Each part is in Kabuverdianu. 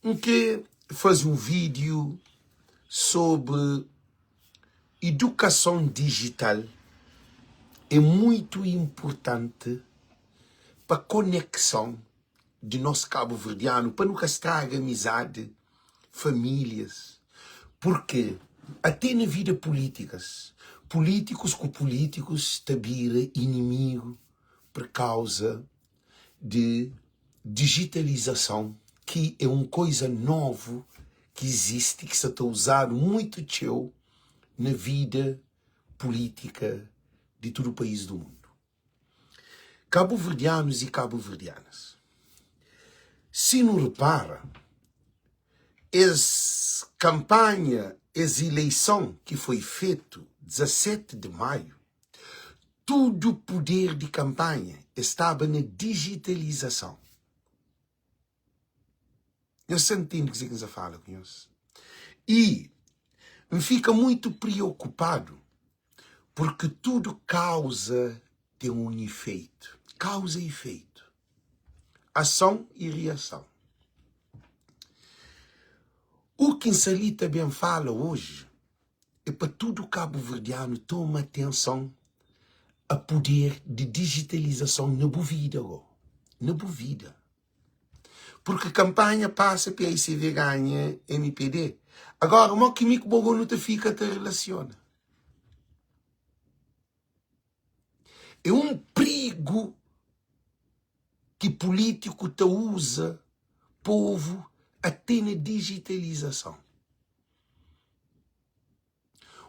N kre faze un vídiu sobri idukason dijital é muitu inpurtanti pa konekson di nos kabuverdianu, pa nu ka straga amizadi, famílias, purki ate na vida pulítikas, pulítikus ku pulítikus ta bira inimigu pur kauza di dijitalizason ki é un koiza novu ki izisti ki sa ta uzadu muitu txeu na vida pulítika di tudu país du mundu. Kabuverdianus i kabuverdianas, si nu repara es kanpanha, es ileison ki foi fetu 17 di maiu, Tudu puder di kanpanha e staba na dijitalizason. Nhos sa ntende kuzê ki N sa fala ku nhos? I N fika muitu priokupadu purki tudu kauza ten un ifeitu. Kauza i ifeitu. Ason i riason. U ki N sa li ta ben fala oji É pa tudu kabuverdianu toma atenson a puder di dijitalizason na bu vida go, na bu vida. Purki kanpanha pasa, paicv ganha mpd, agora mo ki mi ku bo go nu ta fika ta relasiona? É un prigu ki pulítiku ta uza povu ate na dijitalizason.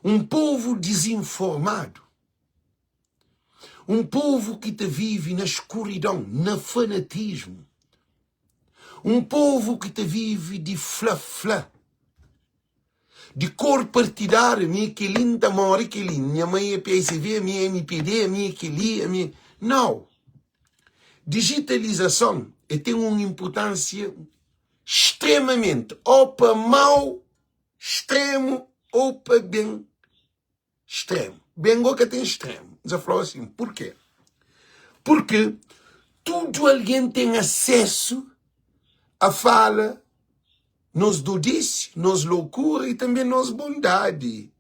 Un povu dizinformadu, un povu ki ta vive na skuridon, na fanatismu, un povu ki ta vive di fla-fla, di kor partidáriu, mi é kel-li, N ta móre kel-li, nha mai é psv, ami é mpd, ami é kel-li, ami é. Nau! Dijitalizason el ten un inpurtánsia stremamenti ô pa mau stremu ô pa ben stremu. Ben gó ka ten stremu. N sa fla-u asin, purkê? Purki tudu algen ten asesu a fala nos dodisi, nos lokura i tanbe nos bondadi.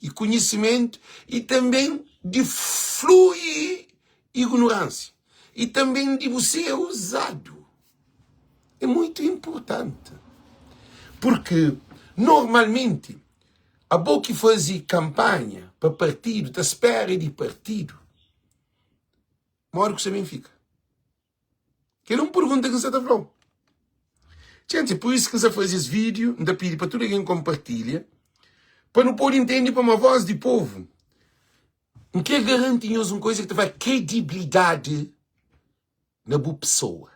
i konhisimentu i tanben di flui ignoransia i tanben di bu ser uzadu é muitu inpurtanti purki normalmenti abo ki fazi kanpanha pa partidu ta spera di partidu modi ku sa ben fika. Kel é un pergunta ki N sta ta fla-u. Gente, pur isu ki N sta faze es vídiu, N ta pidi pa tudu algen konpartilha, pa nu pode intende pamodi vós di povu. N krê garanti nhos un kuza ki ta fla kredibilidadi na bu pesoa.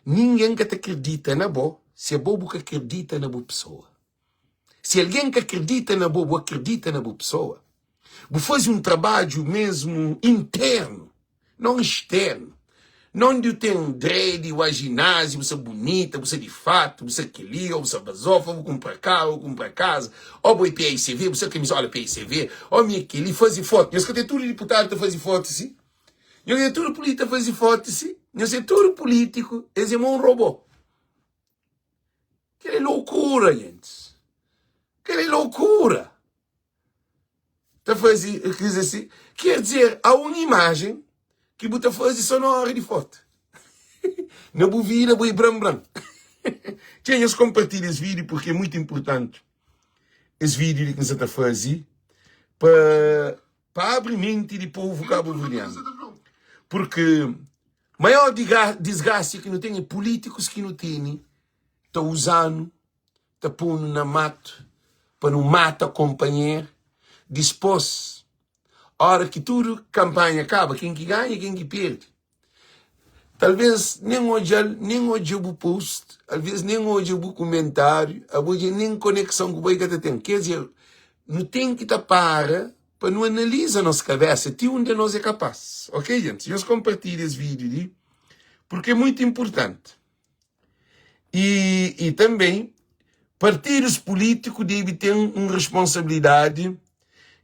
Ningen ka ta kridita na bo si abo bu ka kridita na bu pesoa. Si algen ka kridita na bo, bu akridita na bu pesoa. Bu faze un trabadju mesmu internu, non externu. Non di u ten dredi, u a jináziu, bu sta bunita, bu sta di fatu, bu sta kel-li, ô bu sta bazofa, bu kunpra karu, bu kunpra kaza, ô bu é PICV, bu sta kamizola PICV, ô mi é kel-li, faze fotu. Nhos ka ten tudu diputadu ta faze fotu si? Nhos é tudu pulítiku ta faze fotu si? Nhos é tudu pulítiku, es é ma un robô. Kel é loucura, gentis. Kel é loucura. Ta faze, quer dizer assim, quer dizer, há uma imagem que bu ta faze só na hora de foto. Na bu vida bu é bran bran. Txê, nhos compartilha es vídeo porque é muito importante. Es vídeo li que nsa ta faze pa pa abri menti di povo cabo-verdiano. Porque Maior disgrasia ki nu ten é pulítikus ki nu tene ta uza-nu, ta pô-nu na matu pa nu mata konpanheru. Dispôs, óra ki tudu kanpanha kaba, ken ki ganha, ken ki perde, talvês nen odja-l, nen odja bu post, alvês nen odja bu kumentáriu, abo dja nen konekson ku bo e ka ta ten. Ker dizer, nu ten ki ta para Pa nu analiza nos kabesa ti undi nos é kapaz. Ok gentis, nhos konpartilha es vídeo li porque é muito importante. E, e também partidos políticos debe ter um responsabilidade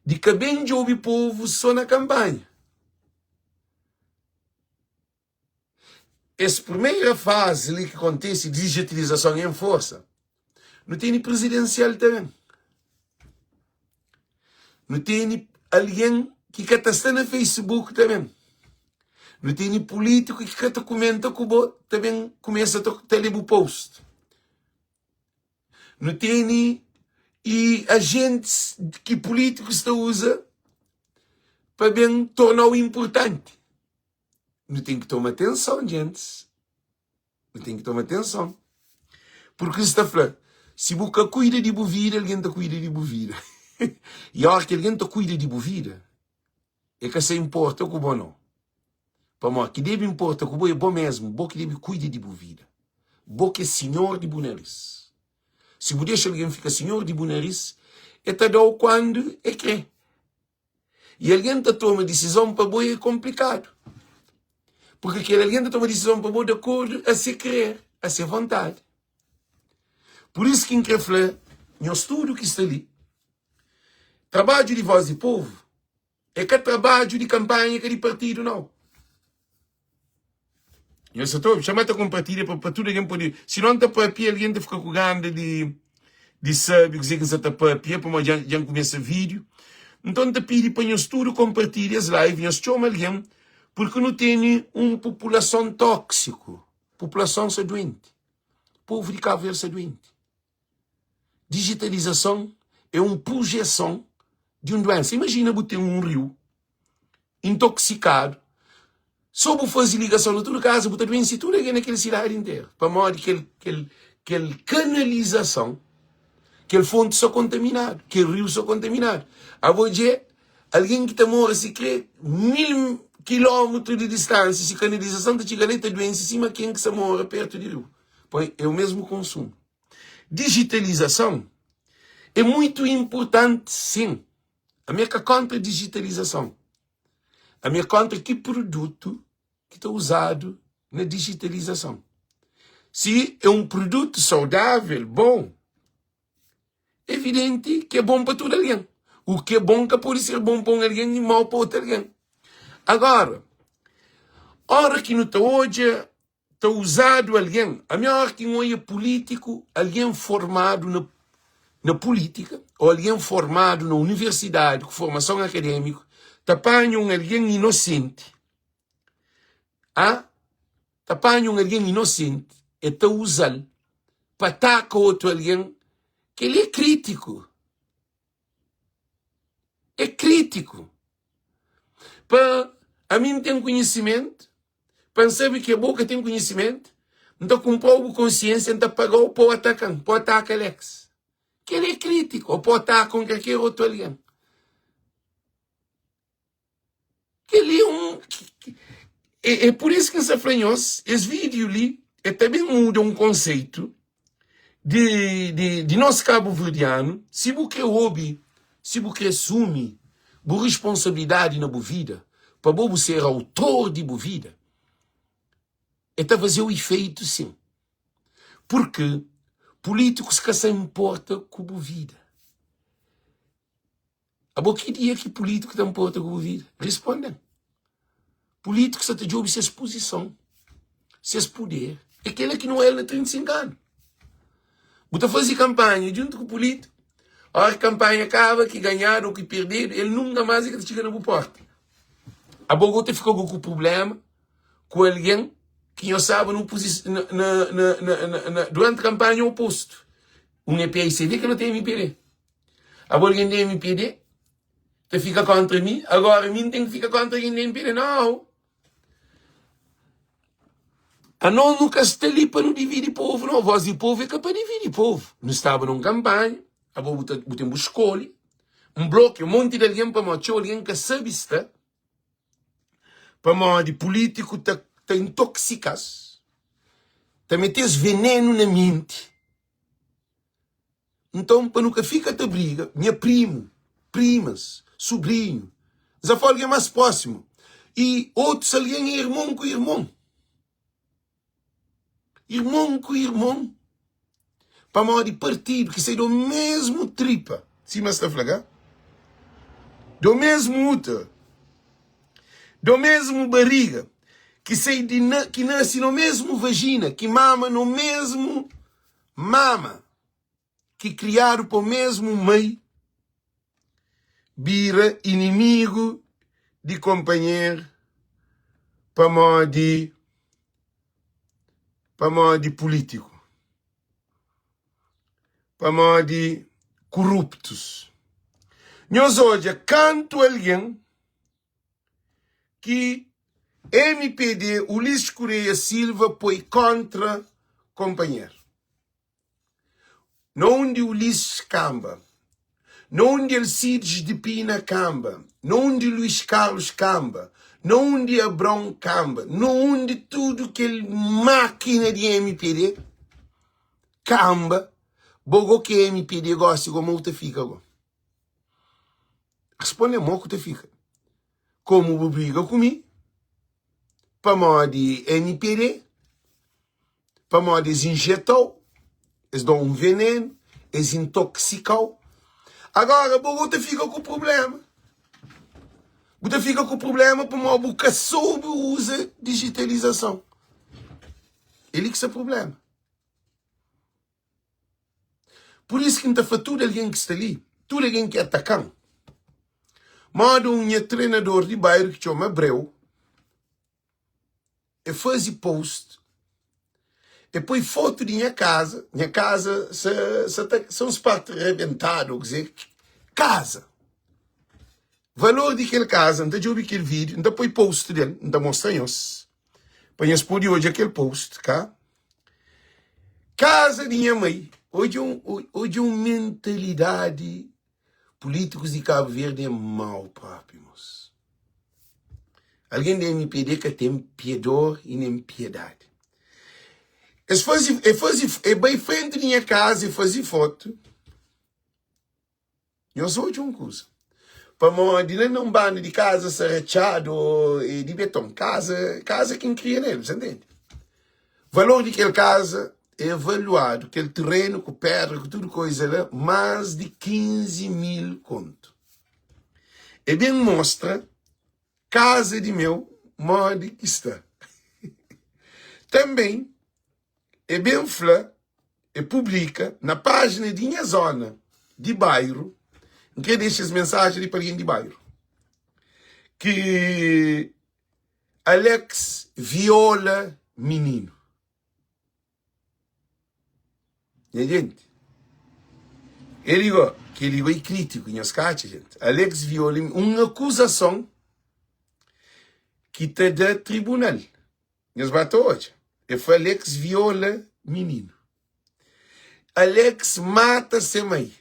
de ka ben djobe povo só na campanha. Es primeira fazi li ki kontise, digitalizason en forsa, nu tene prizidensial tanbe. Nu tene algen ki ka ta sta na Facebook tanbe. Nu tene pulítiku ki ka ta kumenta ku bo ta ben kumesa ta lé bu post. Nu tene i ajentis ki pulítikus ta uza pa ben torna-u inpurtanti. Nu ten ki toma atenson, gentis. Nu ten ki toma atenson. Purki N sta fla, si bu ka kuida di bu vida, algen ta kuida di bu vida. I óras ki algen ta kuida di bu vida, e ka sa inporta ku bo nau. Pamodi ki debe inporta ku bo é bo mésmu, bo ki debe kuida di bu vida. Bo ki é sinhor di bu naris. Si bu dexa algen fika sinhor di bu naris, e ta da-u kandu e krê. I algen ta toma disizon pa bo é konplikadu. Purki kel algen ta toma disizon pa bo di akordu a se kerer, a se vontadi. Pur isu ki N kre fla nhos tudu ki sta li, trabadju di Voz di Povu é ka trabadju di kanpanha, ka di partidu, nau. Nhos sa ta obi? Txoma ta konpartilha pa pa tudu algen pode. Si non ta papia, algen ta fika ku ganda di di sabe kuzê ki N sa ta papia, pamodi dja dja N kumesa vídiu. Nton N ta pidi pa nhos tudu konpartilha es live, nhos txoma algen, purki nu tene un populason tóksiku. Populason sta duenti. Povu di Kabu Verdi sta duenti. Dijitalizason é un prujeson di un duénsa. Imajina bu ten un riu intoksikadu, sô bu faze ligason na tudu kaza, bu ta duense tudu algen na kel sidadi interu. Pamodi kel, kel, kel kanalizason, kel fonti sta kontaminadu, kel riu sta kontaminadu. Abo dje, algen ki ta mora sikrê 1000 kilómetru di distánsia, si kanalizason ta txiga la, el ta duense sima ken ki sta mora pértu di riu. Poi, é o mesmu konsumu. Digitalizason é muitu inpurtanti sin. Ami é ka kóntra digitalizason. Ami é kóntra ki produtu ki ta uzadu na digitalizason. Si é un produtu saudável, bon, evidenti ki é bon pa tudu algen. U ki é bon ka pode ser bon pa un algen i mau pa otu algen. Agora, óra ki nu ta odja ta uzadu algen, ami ora ki N oia pulítiku, algen formadu na na pulítika, ô algen formadu na universidadi ku formason akadémiku, ta panha un algen inosenti, a ta panha un algen inosenti, e ta uza-l pa ataka otu algen, kel-li é krítiku. É krítiku. Pa ami N ten konhisimentu, Pa N sabe ki abo ka ten konhisimentu, N ta kunpra-u bu konsiénsia, N ta paga-u pa-u ataka-m, pa-u ataka Alex. Kel-li é krítika, ô pa-u ataka un kalker otu algen. Kel-li é un. É, é pur isu ki N sta fla nhos, es vídiu li é ta ben muda un konseitu di, di, di nos kabuverdianu. Si bu kre obi, si bu kre sumi bu responsabilidadi na bu vida, pa bo bu ser autor di bu vida, e ta faze-u ifeitu sin. Purki pulítikus ka sa inporta ku bu vida. Abo ki dia ki pulítiku ta nporta ku bu vida? Risponde-m. Pulítiku sa ta djobe ses puzison, ses puder. É kela ki nu el na 35 anu. Bu ta faze kanpanha djuntu ku pulítiku, óra ki kanpanha kaba, ki ganhadu ô ki perdedu, el nunka más el ka ta txiga na bu pórta. Abo go ta fika ku prubléma ku algen ki nhos staba na na na na na duranti kanpanha opostu. Un é PICD kel otu é MPD. Abo algen di MPD ta fika kontra mi, agora mi N ten ki fika kontra algen di MPD? Nau! Anos nu ka sta li pa nu dividi povu, nau. Vós di povu é ka pa dividi povu. Nu staba na un kanpanha, abo bu ta bu ten bu skolha, N blokia un monti di algen pamodi txeu algen ka sabe sta, pamodi pulítiku ta ta intoksika-s, ta mete-s venenu na menti. Nton, pa nu ka fika ta briga, nha primu, primas, subrinhu, N sa fla algen más prósimu i otus algen é irmon ku irmon. Irmon ku irmon. Pamodi partidu ki sai do mesmu tripa, sima es ta fla ka? Do mesmu útero, do mesmu bariga. Ki sai di na, ki nase no mesmu vajina, ki mama no mesmu mama, ki kriadu pa mesmu mai, bira inimigu di konpanheru pamodi pamodi pulítiku, pamodi kuruptus. Nhos odja kantu algen ki mpd Ulisses Correia Silva poi kontra konpanheru. Na undi Ulisses kanba, na undi Alcides de Pina kanba, na undi Luís Carlos kanba, na undi Abrão kanba, na undi tudu kel mákina di mpd kanba, bo go ki é mpd gosi go mau ta fika go. Responde mo ku ta fika. Komu bu briga ku mi pamodi mpd, pamodi es injetau, es dau un venenu, es intoksikau, agora bo bu ta fika ku prublema. Bu ta fika ku prublema pamodi bu ka soube uza digitalizason. É li ki sta prublema. Pur isu ki N ta fla tudu algen ki sta li, tudu algen ki ataka-m, moda un nha trenador di bairu ki txoma Abreu, e faze post, e poi fotu di nha kaza, nha kaza sa sa ta sa uns parti rebentadu ô kuzê, kaza. Valor di kel kaza, N ta djobe kel vídiu, N ta poi post del, N ta mostra nhos, pa nhos pode odja kel post, ka? Kaza di nha mai. Odja un, odja un mentalidadi políticos di Cabo Verde é mau propi, mos. Alguém di MPD ka tem piedor e nem piedade. Es faze, e faze, e bai frente di nha casa e faze foto. Nhos odja un kuza. Pamodi la na un banda di kaza sta ratxadu ô é di beton. Kaza, kaza ki N kria na el, bu sa ntende? Valor di kel kaza é evaluadu, kel terenu ku pedra ku tudu koza la, más di 15 mil kontu. E ben mostra kaza di meu modi ki sta. Tanben E ben fla, e publika na pájina di nha zona di bairu, N kre dexa es mensajen li pa algen di bairu, ki Alex viola mininu. Nha jenti, el li go, kel li go é krítiku, nhos ka atxa, jenti? Alex viola mininu, un akuzason ki ta da tribunal. Nhos ba ta odja. E fla Alex viola mininu. Alex mata se mai.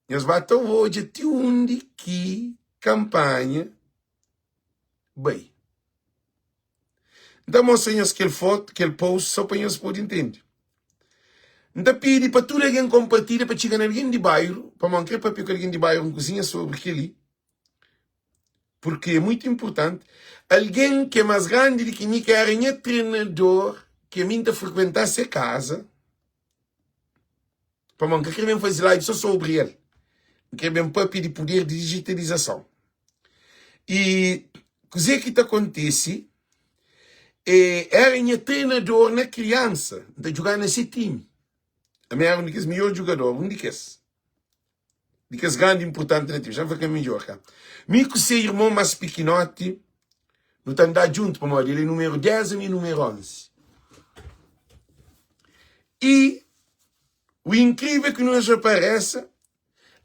Nhos ba ta odja ti undi ki kanpanha bai. N ta mostra nhos kel fotu, kel post, so pa nhos pode ntende. N ta pidi pa tudu algen konpartilha pa txiga na algen di bairu, pamodi N kre papia ku algen di bairu un kuzinha sobri kel-li. Porque é muito importante. Alguém que é mais grande do que mim, que era nha treinador, que a mim ta frequentar se casa. Pamodi, N ka kre ben faze live só sobre el. N kre ben papia di poder di digitalização. E kuzê ki ta kontise, e era nha treinador na kriansa. N ta djugá na se time. Ami era un di kes midjor djugador, un di kes. Di kes grandi inpurtanti na timu. Xa N fla ka midjor ka. Mi ku se irmon más pikinoti nu ta andá djuntu pamodi el é numeru 10 ami é numeru 11. I o inkrivel ki nos aparesa,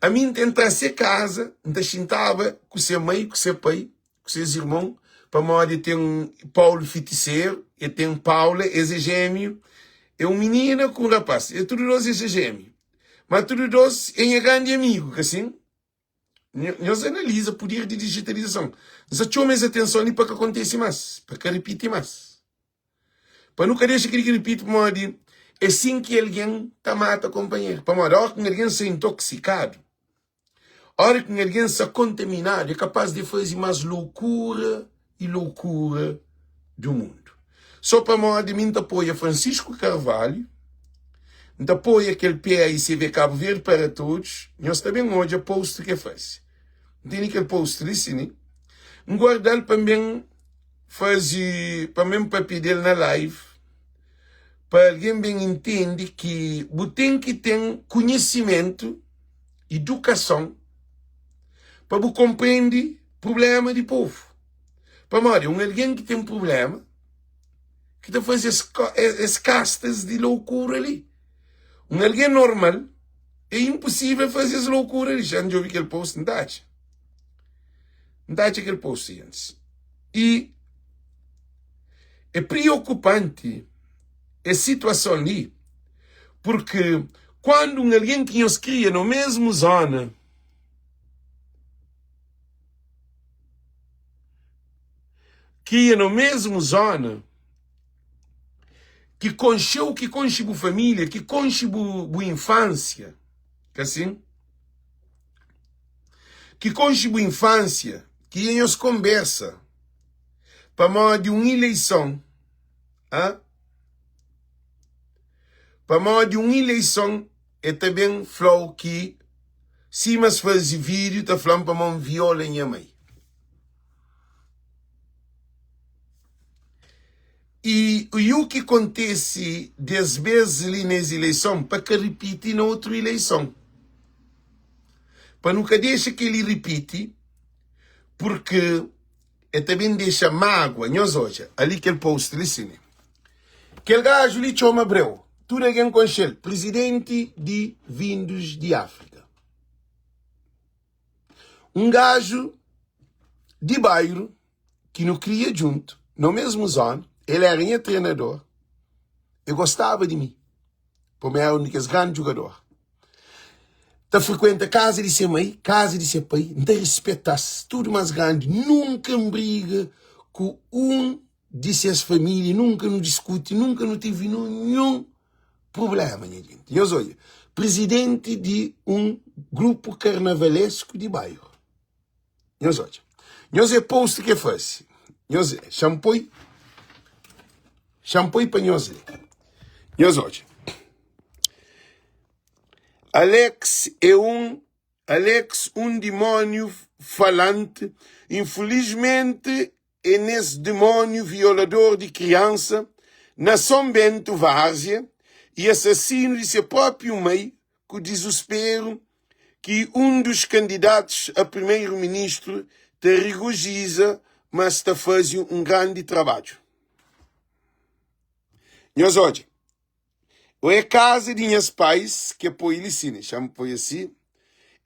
ami N ta entrá se kaza, N ta xintaba ku se mai, ku se pai, ku ses irmon, pamodi el ten Paulu Fitiseru, el ten Paula, es é jémiu, é un minina ku un rapás, é tudu dôs es é jémiu. Ma tudu dos é nha grandi amigu, ka sin? Nhos analiza puder di digitalizason. N sa txoma es atenson li pa ka kontese mas, pa ka ripiti mas. Pa nu ka dexa kel ki ripiti pamodi é sin ki algen ta mata konpanheru. Pamodi óras ki un algen sta intoksikadu, óras ki un algen sta kontaminadu, é kapás di faze más lokura i lokura du mundu. So pamodi mi N ta apoia Francisco Carvalho, N ta apoia kel PAICV Cabo Verde para Todos, nhos ta ben odja post ki el faze. N tene kel post li si ni, N guarda-l pa N ben. Faze pa mi N papia del na live pa algen ben intende ki bu ten ki ten konhisimentu, idukason pa bu konprende prubléma di povu. Pamodi un algen ki ten prubléma ki ta faze es kastas di loukura li. Un algen normal é inposível faze es loukura li. Xa N djobe kel post N ta atxa. N ta atxa kel post gentis. I é priokupanti es situason li, purki kuandu un algen ki nhos kria na mésmu zóna, kria na mésmu zóna, ki konxe-u, ki konxe bu família, ki konxe bu infánsia, ka sin? Ki konxe bu infánsia, ki dja nhos konbersa pamodi un ileison, a Pamodi un ileison e ta ben fla-u ki sima es faze vídiu ta fla-m pamodi N viola nha mai. I u ki kontese des bes li nes ileison pa ka ripiti na utru ileison. Pa nu ka dexa kel-li ripiti, purki e ta ben dexa mágua. Nhos odja ali kel post li sini. Kel gaju li txoma Breu, tudu algen konxe-l, prizidenti di Vindos di Áfrika. Un gaju di bairu ki nu kria djuntu, na mesmu zona, el éra nha trenador, el gostaba di mi, pamodi el éra un di kes grandi jugador. Ta frikuenta kaza di se mai, kaza di se pai, N ta rispeta-s, tudu más grandi, nunka N briga ku un di ses família, nunka nu diskuti, nunka nu tevi ninhun prubléma, nha jenti. Nhos odja, prizidenti di un grupu karnavalesku di bairu. Nhos odja. Nhos é post ki é fase. Nhos é. Xa-m poi. Xa-m poi pa nhos lé. Nhos odja. Alex é un Alex un dimóniu falante. Infelizmente é nes dimóniu violador di kriansa na São Bento, Várzea, e asasinu di se própriu mai ku dizusperu ki un dus kandidatus a primeiro-ministru ta rigozija ma sta faze un grandi trabadju. Nhos odja, o é kaza di nhas pais ke poi li si, ne? Xa-m poi asi.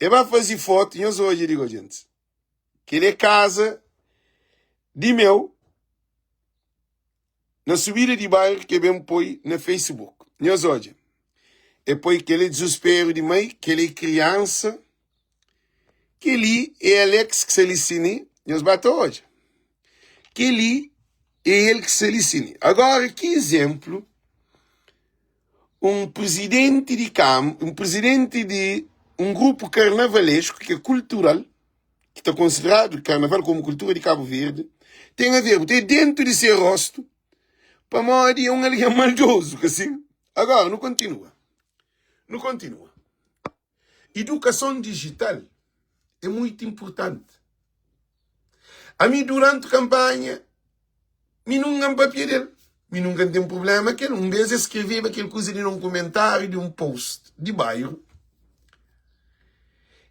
E ba faze fotu, nhos odja di go, gentis. Kel-li é kaza di meu. Na subida di bairro ke ben poi na Facebook. Nhos odja. E poi kel é dizusperu di mai, kel é kriansa. Kel-li é Alex ki sta li sini. Nhos ba ta odja. Kel-li é el ki sta li sini. Agora ki izemplu un prizidenti di kam, un prizidenti di un grupu karnavalesku ki é kultural, ki ta konsideradu karnaval komu kultura di Kabu Verdi, ten a ver, bu ten dentu di se rostu, pamodi é un algen maldozu, ka sin? Agora, nu kontinua. Nu kontinua. Idukason dijital é muitu inpurtanti. Ami, duranti kanpanha, mi nunka N papia del, mi nunka N ten prubléma ku el. Un bês el skreveba kel kuza li na un kumentáriu di un post di bairu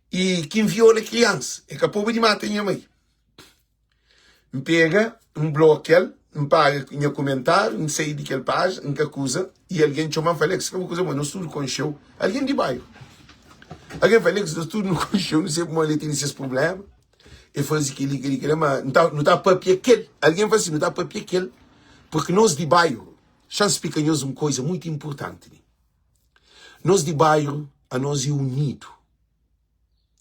i ki N viola kriansa. El ka poba di mata nha mai. N pega, N blokia-l, N paga nha kumentáriu, N sai di kel pájina, N ka kuza. I algen txoma-m, fla, Alex, ka bu kuza, ma nos tudu konxe-u. Algen di bairu. Algen fla, Alex, nos tudu nu konxe-u, nu sabe pamodi el tene ses prubléma. El faze kel-li, kel-li, kel-la, ma nu ta, nu ta pâpia kel. Algen fla si, nu ta pâpia kel, purki nos di bairu, xa-m splika nhos un koza mutu inpurtanti li. Nos di bairu, anos é unidu.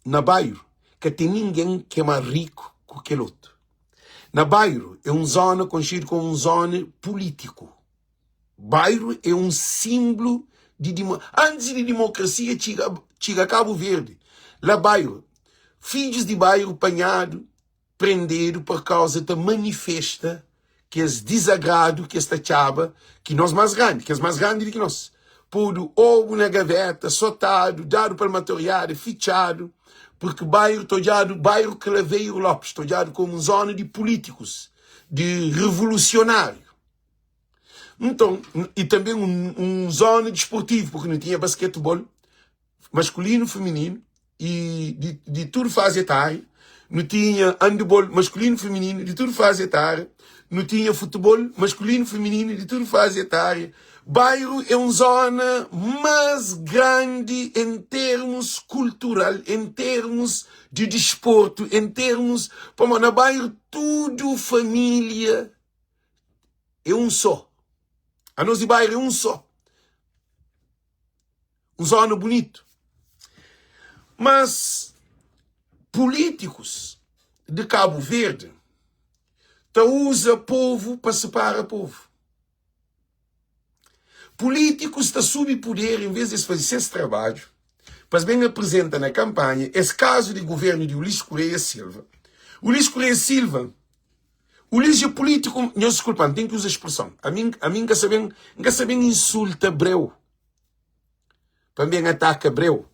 Na bairu, ka ten ningen ki é más riku ku kel otu. Na bairu é un zóna konxedu komu un zóna pulítiku. Bairu é un sinblu di dimo antis di dimokrasia txiga txiga Kabu Verdi, la bairu, fidjus di bairu panhadu, prendedu pur kauza ta manifesta kes dizagradu ki es ta txaba ki nos más grandi, kes más grandi di ki nos, podu obu na gaveta, sotadu, dadu palmatoriada, fitxadu, purki bairu ta odjadu, bairu Craveiro Lopes ta odjadu komu un zona di pulítikus. di revolusionáriu. Nton, i tanbe un zona disportivu, purki nu tinha basketibol maskulinu, femininu i di tudu fazi etária, nu tinha andibol maskulinu, femininu di tudu fazi etária, nu tinha futebol maskulinu, femininu di tudu fazi etária. Bairu é un zona más grandi en termus kultural, en termus di disportu, en termus, pamodi na bairu tudu família é un só. Anos di bairu é un só. Un zona bunitu. Mas pulítikus di Kabu Verdi ta uza povu pa sipara povu. Pulítikus ta subi puder en vez di es faze ses trabadju pa es ben aprizenta na kanpanha es kazu di guvernu di Ulisses Correia Silva. Ulisses Correia Silva Ulisses é pulítiku, nhos diskulpa-m, N ten ki uza spreson, ami ami N ka sa ben N ka sa ben insulta breu pa N ben ataka breu.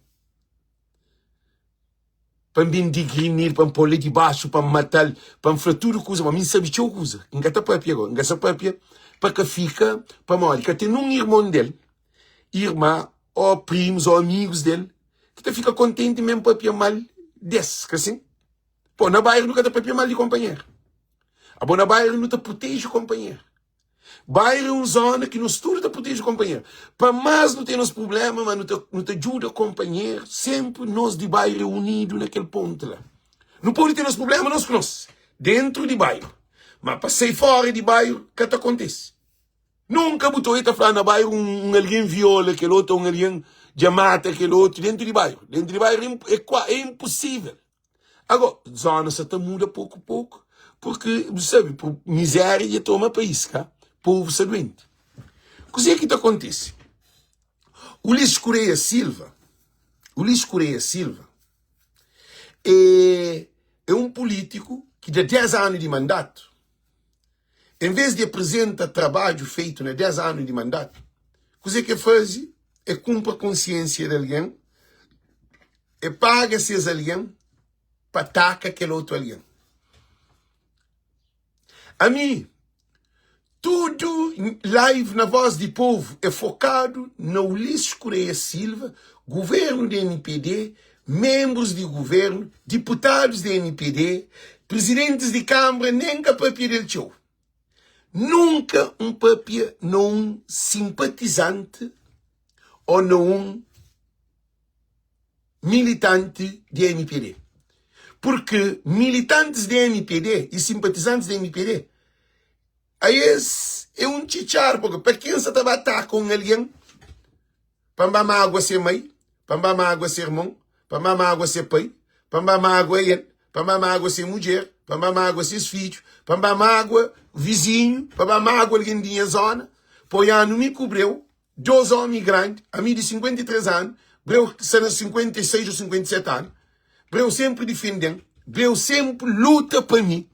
Pa N ben digrini-l, pa N pô-l la dibaxu, pa N mata-l, pa N fla tudu kuza. Ma mi N sabe txeu kuza. N ka ta pâpia gó. N ka sa pâpia pa ka fika pamodi ka ten nun irmon del, irma ô primus ô amigus del ki ta fika kontenti ma N pâpia mal des. Ka sin? Pô, na bairu nu ka ta pâpia mal di konpanheru. Abo na bairu nu ta proteje konpanheru. Bairro é un zona ki nos tudu ta proteje konpanheru. Pa más nu ten nos prubléma, ma nu ta, nu ta djuda konpanheru. Sénpri nos di bairro é unidu na kel pontu la. Nu pode ten nos prubléma nos ku nos, déntu di bairro. Ma pa sai fóra di bairro ka ta kontise. Nunka bu ta obi ta fla na bairro un, un algen viola kel otu, un algen dja mata kel otu déntu di bairro. Déntu di bairro é, é, é inposível. Agora, zona sa ta muda poku poku, porque bu sabe, miséria dja toma país, ka? Povu sa doente. Kuzê ki ta kontise? Ulisses Correia Silva, Ulisses Correia Silva é, é un polítiku ki da 10 anu di mandatu, en vez di apresenta trabadju feitu na 10 anu di mandatu, kuzê ki el faze? É kunpra konsiênsia di algen E paga ses algen pa ataka kel otu algen. Ami, tudu live na Voz di Povo é fokadu na Ulisses Correia Silva, governu di mpd, menbrus di governu, diputadus di mpd, prizidentis di kanbra, nen ka papia del txeu. Nunka N papia na un sinpatizanti ô na un militanti di mpd. Purki militantis di mpd i sinpatizantis di mpd, aes é un txitxar, purki pa ken sa ta ba ataka un algen pa N ba mágua se mai, pa N ba mágua se irmon, pa N ba mágua se pai, pa N ba mágua el, pa N ba mágua se mudjer, pa N ba mágua ses fidju, pa N ba mágua vizinhu, pa ba mágua algen di nha zóna, pa oianu mi ku breu, Dos omi grandi, ami di 53 anu, Breu ki sta na 56 ou 57 anu, Breu senpri difende-m, Breu senpri luta pa mi,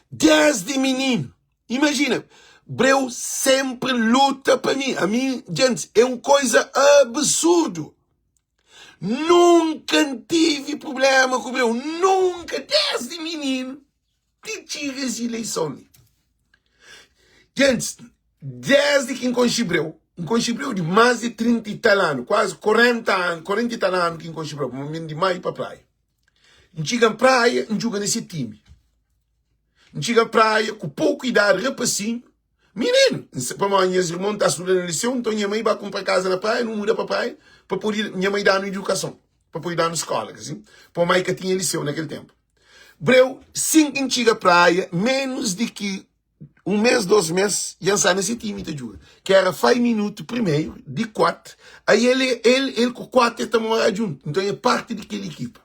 desdi mininu. Imajina, Breu senpri luta pa mi. Ami, djentis, é un koiza absurdu. Nunka N tivi prubléma ku Breu, nunka, desdi mininu. Ti txiga es ileison li. Gentis, desdi ki N konxe Breu, N konxe Breu di más di 30 i tal anu, kuazi 40 anu, 40 i tal anu ki N konxe Breu, pamodi N ben di Maio pa Praia. N txiga Praia, N djuga na se timi. N txiga Praia ku poku idadi, rapasinhu, mininu. Pamodi nhas irmon ta studa na liseu, nton nha mai ba kunpra kaza na Praia, nu muda pa Praia pa pode nha mai da-nu idukason, pa pode da-nu skóla, ka sin? Pamodi mai ka tinha liseu na kel ténpu. Breu, sin ki N txiga Praia, menus di ki un mes, dos mes, dja N sta na se timi ta djuga. Ki era fai minutu primeru di kuat, ai el el el ku kuat el ta mora djuntu. Nton é parti di kel ekipa.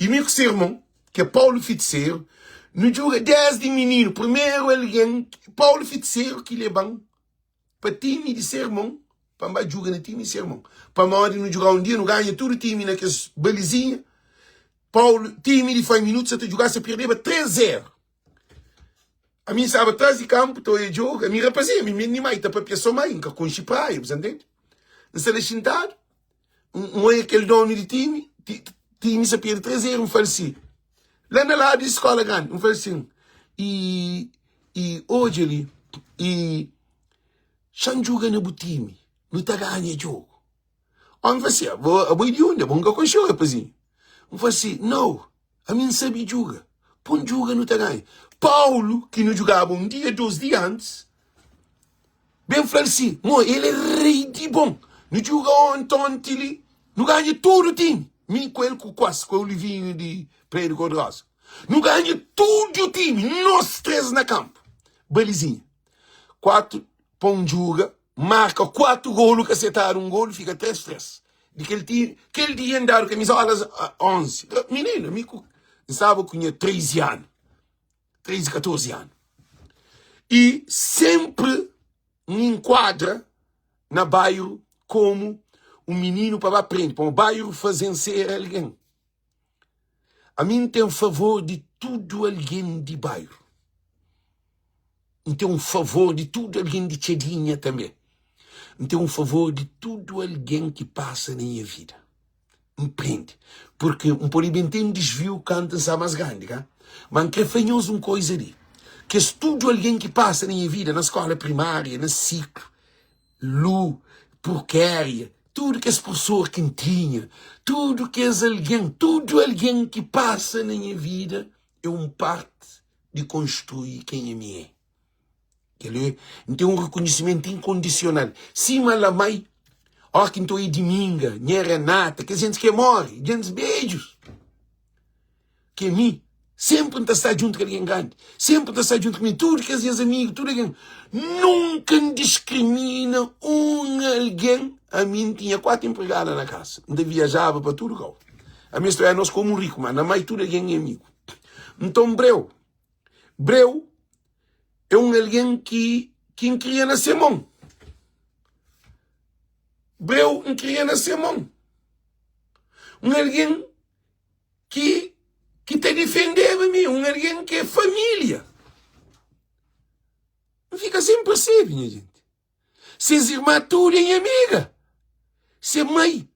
I mi ku se irmon, ki é Paulu Fitiseru, nu djuga desdi mininu. Primeru algen, Paulu Fitiseru ki leba-m pa timi di se irmon, pa N ba djuga na timi di se irmon. Pamodi nu djuga un dia, nu ganha tudu timi na kes balizinha. Paulu, timi di fai minutu sa ta djuga, sa pirdeba 3 0. Ami N staba tras di kanpu ta oia djogu, ami rapazinha, ami mi mai ta papia so mai, N ka konxe praia, bu sa ntende? N sta la xintadu, N oia kel donu di timi, timi sa perde 3 0, N fala si, la na ladu di skola grandi, N fala sin, i. I odja li, i xa-m djuga na bu timi, nu ta ganha djogu. Ómi fla si, Abo, abo é di undi? Abo N ka konxe-u, rapazinhu. N fla si, Nau, ami N sabe djuga. Pô-m djuga, nu ta ganha. Paulu, ki nu djugaba un dia, dôs dia antis, ben fla-l si, Mo, el é rei di bon. Nu djuga onti, onti li, nu ganha tudu timi. Mi ku el ku kuas, ku Olivinhu di Prédiu Kor-di-Roza. Nu ganha tudu timi, nos três na kanpu. Balizinha. 4 pon djuga, marka 4 golu ka setadu un golu, fika 3-3. Di kel ti, kel dia N dadu kamizolas 11. Mininu, mi ku N staba ku nha 13 anu, 13, 14 anu. I senpri N inkuadra na bairu komu un mininu pa ba prende, pamodi bairu faze-m ser algen. Ami N ten favor di tudu algen di bairu. N ten un favor di tudu algen di Txadinha tanbe. N ten un favor di tudu algen ki pasa na nha vida. N prende. Purki N pode ben ten un disviu kantu N sta más grandi, ka? Ma N kre fla nhos un koza li, kes tudu algen ki pasa na nha vida, na skóla primária, na siklu, Lu, purkéria, tudu kes pursor ki N tinha, tudu kes algen, tudu algen ki pasa na nha vida é un parti di konstrui kenha mi é. Kel-li, N ten un rekonhisimentu inkondisional. Sima la mai, óki N ta oia Diminga, nha Renata, kes gentis ki móre, gentis bedjus. Ki é mi. Senpri N ta sta djuntu ku algen grandi. Senpri N ta sta djuntu ku mi. Tudu kes nhas amigu, tudu algen. Nunka N diskrimina un algen. Ami N tinha kuatu enpregada na kasa. N ta viajaba pa tudu kau. Ami es ta oiaba nos komu riku, ma na mai tudu algen é amigu. Nton Breu, Breu é un algen ki ki N kria na se mon. Breu N kria na se mon. Un algen ki ki ta difendeba mi, un algen ki é família. N fika sen persebe, nha jenti. Ses irmã tudu é nha amiga. Se mai,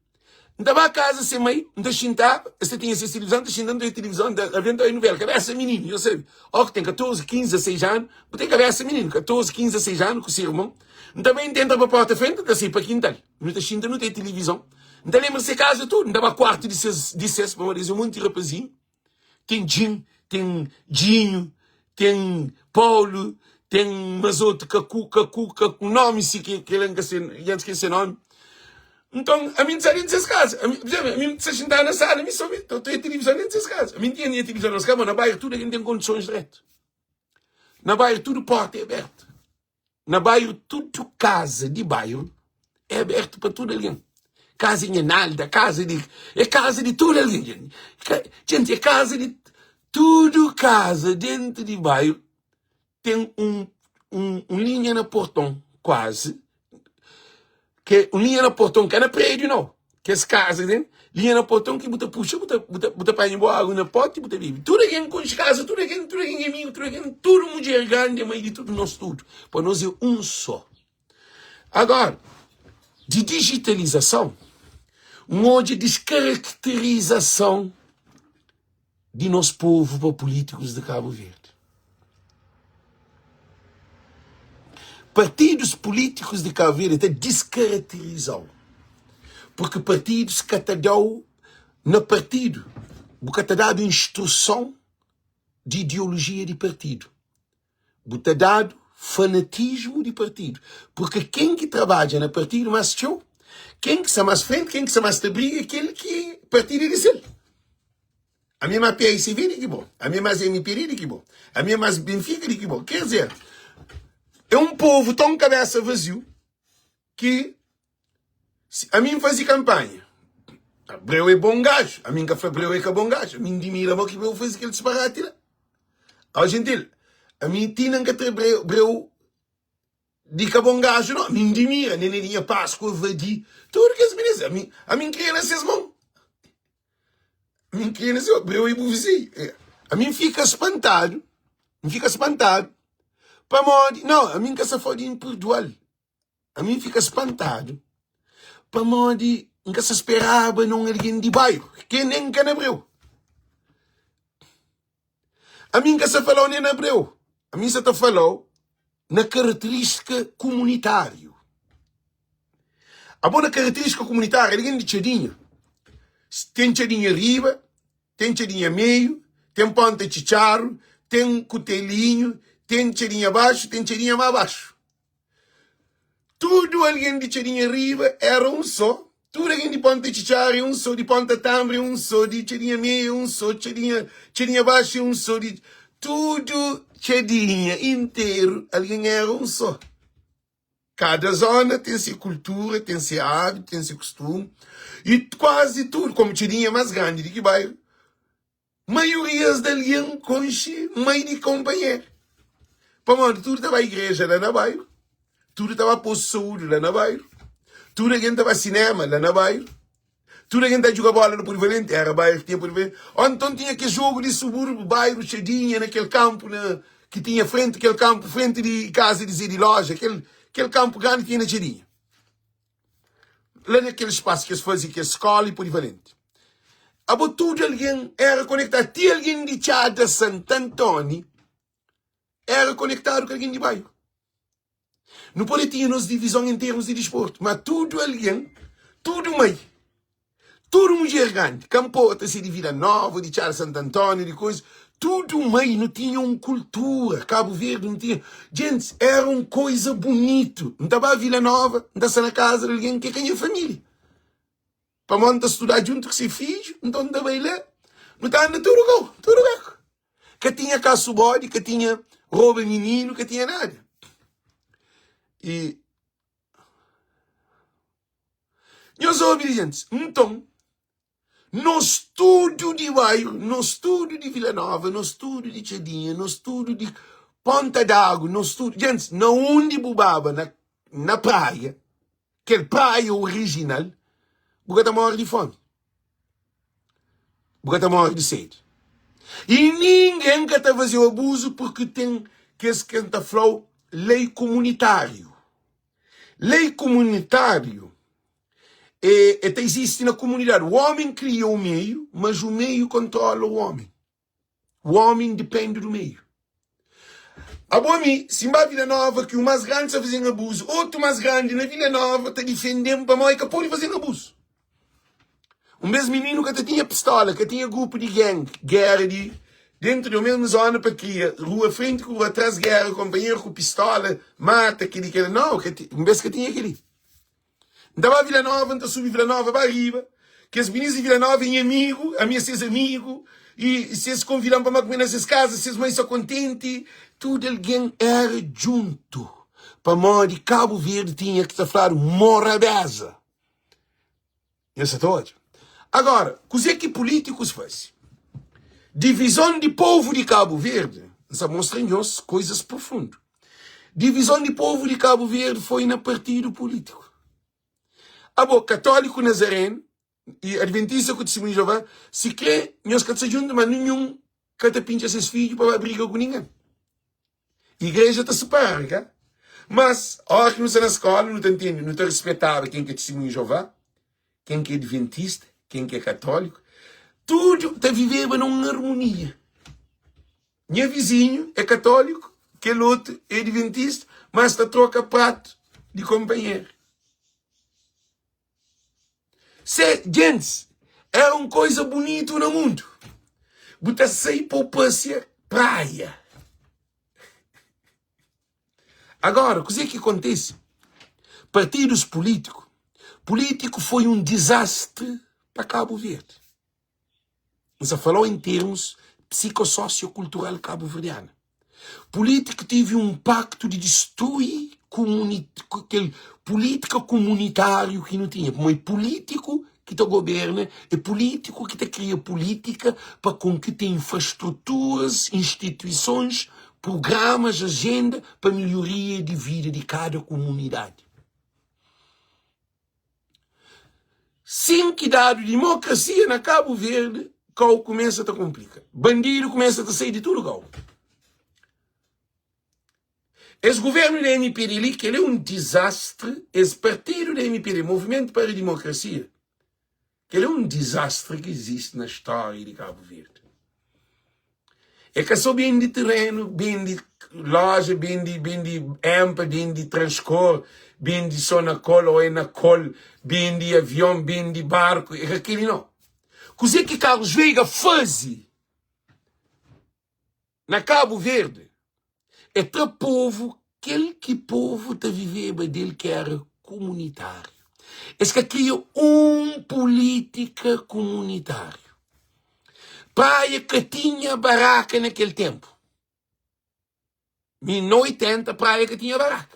N ta ba kaza se mai, N ta xintaba, es ta tinha ses tilivizon, N ta xinta, N ta odja tilivizon, N ta aventa odja novela, kabesa mininu, nhos sabe, ó ki ten 14, 15, 16 anu, bu ten kabesa mininu, 14, 15, 16 anu ku se irmon, N ta bai, N ta entra pa porta frenti, N ta sai pa kintal. Nu ta xinta, nu ta tilivizon. N ta lenbra se kaza tudu. N ta ba kuartu di ses, di ses, pamodi es é monti rapazinhu. Ten Djin, ten Djinhu, ten Paulu, ten mas otu, Kaku, Kaku, Kaku, nomi si ki kel-la N ka se, dja N skese nomi. Nton, ami N ta sta dentu ses kaza. Ami, por izénplu, ami N ta xintaba na sala, mi so mi ta oja tilivizon dentu ses kaza. Ami N tinha nha tilivizon na nos kaza, ma na bairu tudu algen ten kondisons dretu. Na bairu tudu porta é abertu. Na bairu tudu kaza di bairu é abertu pa tudu algen. Kaza di nha Nalda, kaza di é kaza di tudu algen. Jenti, é kaza di tudu kaza dentu di bairu ten un un un linha na porton kuazi ke un linha na porton ka na prédiu nau. Kes kaza ten linha na porton ki bu ta puxa bu ta bu ta bu ta panha bu agu na poti bu ta bebe. Tudu algen konxe kaza, tudu algen tudu algen é amigu, tudu algen tudu mudjer grandi é mai di tudu nos tudu. Pa nos é un só. Agora, di dijitalizason, N odja diskarakterizason di nos povu pa pulítikus di Kabu Verdi. Partidus pulítikus di Kabu Verdi ta diskaraterizau, purki partidus ka ta dau na partidu, bu ka ta dadu instruson di ideolojia di partidu. Bu ta dadu fanatismu di partidu. Purki ken ki trabadja na partidu más txeu, ken ki sta más frenti, ken ki sta más ta briga, é kel ki partidu é di sel. Ami é más PICV di ki bo, ami é más MPD di ki bo, ami é más Benfica di ki bo. Ker dizer, é un povu ton kabesa vaziu ki Ami N faze kanpanha. Abreu é bon gaju. Ami N ka fla Abreu é ka bon gaju. Ami N dimira mo ki Abreu faze kel disparati la. Ó gentil, ami ti na N ka tra Abreu di ka bon gaju no. Ami N dimira Nene di nha Páscoa, Vadi, tudu kes minis. Ami, ami N kria na ses mon. Ami N kria na ses mon. Abreu é bu vizinhu. Ami N fika spantadu, N fika spantadu pamodi, no, ami N ka sa fla di N perdoa-l. Ami N fika spantadu pamodi N ka sa speraba na un algen di bairu ke nen ka na breu. Ami N ka sa falau nen na breu. Ami sa ta fala-u na karaterístika kumunitáriu. Abo na karaterístika kumunitáriu, algen di Txadinha, ten Txadinha riba, ten Txadinha meiu, ten Ponta Txitxaru, ten Kutelinhu, ten Txadinha baxu, ten Txadinha más baxu. Tudu algen di Txadinha riba éra un sô, tudu algen di Ponta Txitxaru é un sô, di Ponta Tanbra é un sô, di Txadinha Meiu é un sô, Txadinha, Txadinha Baxu é un sô, di tudu Txadinha interu algen éra un sô. Kada zóna ten se kultura, ten se ábitu, ten se kustumu i kuazi tudu, komu Txadinha é más grandi di ki bairu, Maiorias di algen konxe mai di konpanheru, pamodi tudu ta ba igreja la na bairu, tudu ta ba postu di saúdi la na bairu, tudu algen ta ba sinema la na bairu, tudu algen ta djuga bola na Polivalenti, era bairu ki tinha Polivalenti, ô nton tinha kes jogu di suburbu, bairu Txadinha, na kel kanpu na ki tinha frenti kel kanpu frenti di kaza di Zé di Loja, kel kel kanpu grandi ki tinha na Txadinha. La na kel spasu ki es faze kes skola i polivalenti. Abo tudu algen éra konektadu, ti algen di Txada Santantoni éra konektadu ku algen di bairu. Nu pode tinha nos divizon en termus di disportu, ma tudu algen, tudu mai, Tudu mudjer grandi, ka nporta si é di Vila Nova, di Txada Santu Antóniu, di koisa, tudu mai nu tinha un kultura, Kabu Verdi nu tinha, djentis, éra un koisa bunitu. N ta ba Vila Nova, N ta sta na kaza di algen ki é ka nha família, pamodi N ta studa djuntu ku se fidju, nton N ta bai la, nu ta anda tudu kau, tudu beku. Ka tinha kasu bodi, ka tinha roba mininu, ka tinha nada. I. Nhos obi gentis, nton, nos tudu di bairu, nos tudu di Vila Nova, nos tudu di Txadinha, nos tudu di Ponta d'Agu, nos tudu, gentis, na undi bu baba na, na praia, kel praia orijinal, bu ka ta móre di fómi, bu ka ta móre di sedi. I ningen ka ta faze-u abuzu purki ten kes ki N ta fla-u lei kumunitáriu. Lei kumunitáriu é, é ta izisti na kumunidadi. O homem kria o meio, mas o meio kontrola o homem. O homem depende do meio. Abo mi, si N ba Vila Nova ki o más grandi sta fazen abuzu, otu más grandi na Vila Nova ta difende-m pamodi el ka pode fazen abuzu. Un bes mininu ka ta tinha pistola, ka tinha grupu di gang, gera di dentu di mesmu zona pa kria rua frenti ku rua tras gera konpanheru ku pistola mata keli kela nau ka ti un bes ka tinha keli. N ta ba Vila Nova, N ta subi Vila Nova ba riba, kes minis di Vila Nova é nha amigu, ami é ses amigu i si es konvida-m pa ba kume na ses kaza, ses mai sta kontenti, tudu algen era djuntu pamodi Kabu Verdi tinha ki ta fladu morabeza. Nhos sa ta odja? Agora, kuzê ki pulítikus faze? Divizon di povu di Kabu Verdi, N sa mostra nhos koizas profundu. Divizon di povu di Kabu Verdi foi na partidu pulítiku. Abo, katóliku nazarenu i adventista ku Tistimunhu di Jeová, si krê nhos ka ta sta djuntu, ma ninhun ka ta pintxa ses fidju pa ba briga ku ningen. Igreja ta separa, ka? Mas, óras ki nu sta na skóla, nu ta ntende, nu ta ruspetaba ken ki é Tistimunhu di Jeová, ken ki é Adventista, ken ki é Katóliku. Tudu ta viveba na un armonia. Nha vizinhu é katóliku, kel otu é adventista, mas ta troka pratu di konpanheru. Se gentis era un koisa bunitu na mundu. Bu ta sai pa bu pasia praia. Agora, kuzê ki kontise? Partidus pulítiku, pulítiku foi un dizastri pa Kabu Verdi. N sa fala-u en termus psikososiokultural kabuverdianu. Pulítika tevi un inpaktu di distrui kumuni kel pulítika kumunitáriu ki nu tinha. Pamodi é pulítiku ki ta goberna, é pulítiku ki ta kria pulítika pa konkita infrastruturas, instituisons, prugramas, ajenda pa melhoria di vida di kada kumunidadi. Sin ki dadu dimokrasia na Kabu Verdi, kau kumesa ta konplika. Bandidu kumesa ta sai di tudu kau. Es guvernu di MPD li, kel é un dizastri, es partidu di MPD, Movimentu para Dimokrasia, kel é un dizastri ki izisti na stória di Kabu Verdi. É ka só bende terreno, bende loja, bende, bende EMPA, bende Transcor, bende Sonacol ou Enacol, bende avião, bende barco. É ka kel-li não. Kuzê ki Carlos Veiga faze na Cabo Verde é tra povo kel ki povo ta viveba del ki era komunitáriu. Es ka kria un pulítika komunitáriu. Praia ka tinha baraka na kel ténpu. Mi na 80 praia ka tinha baraka.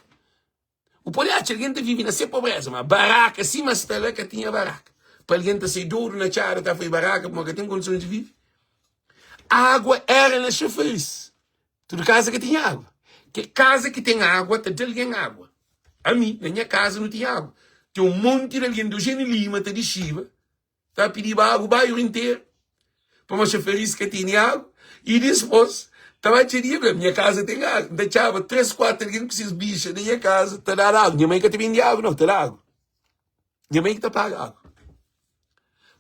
Bu pode atxa algen ta vive na se pobreza, ma baraka sima sta la ka tinha baraka. Pa algen ta sai dodu na txada ta fai baraka pamodi ka ten kondisons di vive. Água era na xafaris. Tudu kaza ka tinha água. Ke kaza ki ten água ta da algen água. Ami, na nha kaza nu tinha água. Ten un monti di algen di Eugênio Lima ta dixiba Ta pidiba agu bairu interu pamo xafaris ka tene agu i dispos ta ba txa dia fla nha kaza ten agu nta txaba 3 4 algen ku ses bixa na nha kaza ta dadu agu nha mai ka ta bende agu nau ta da agu nha mai ki ta paga agu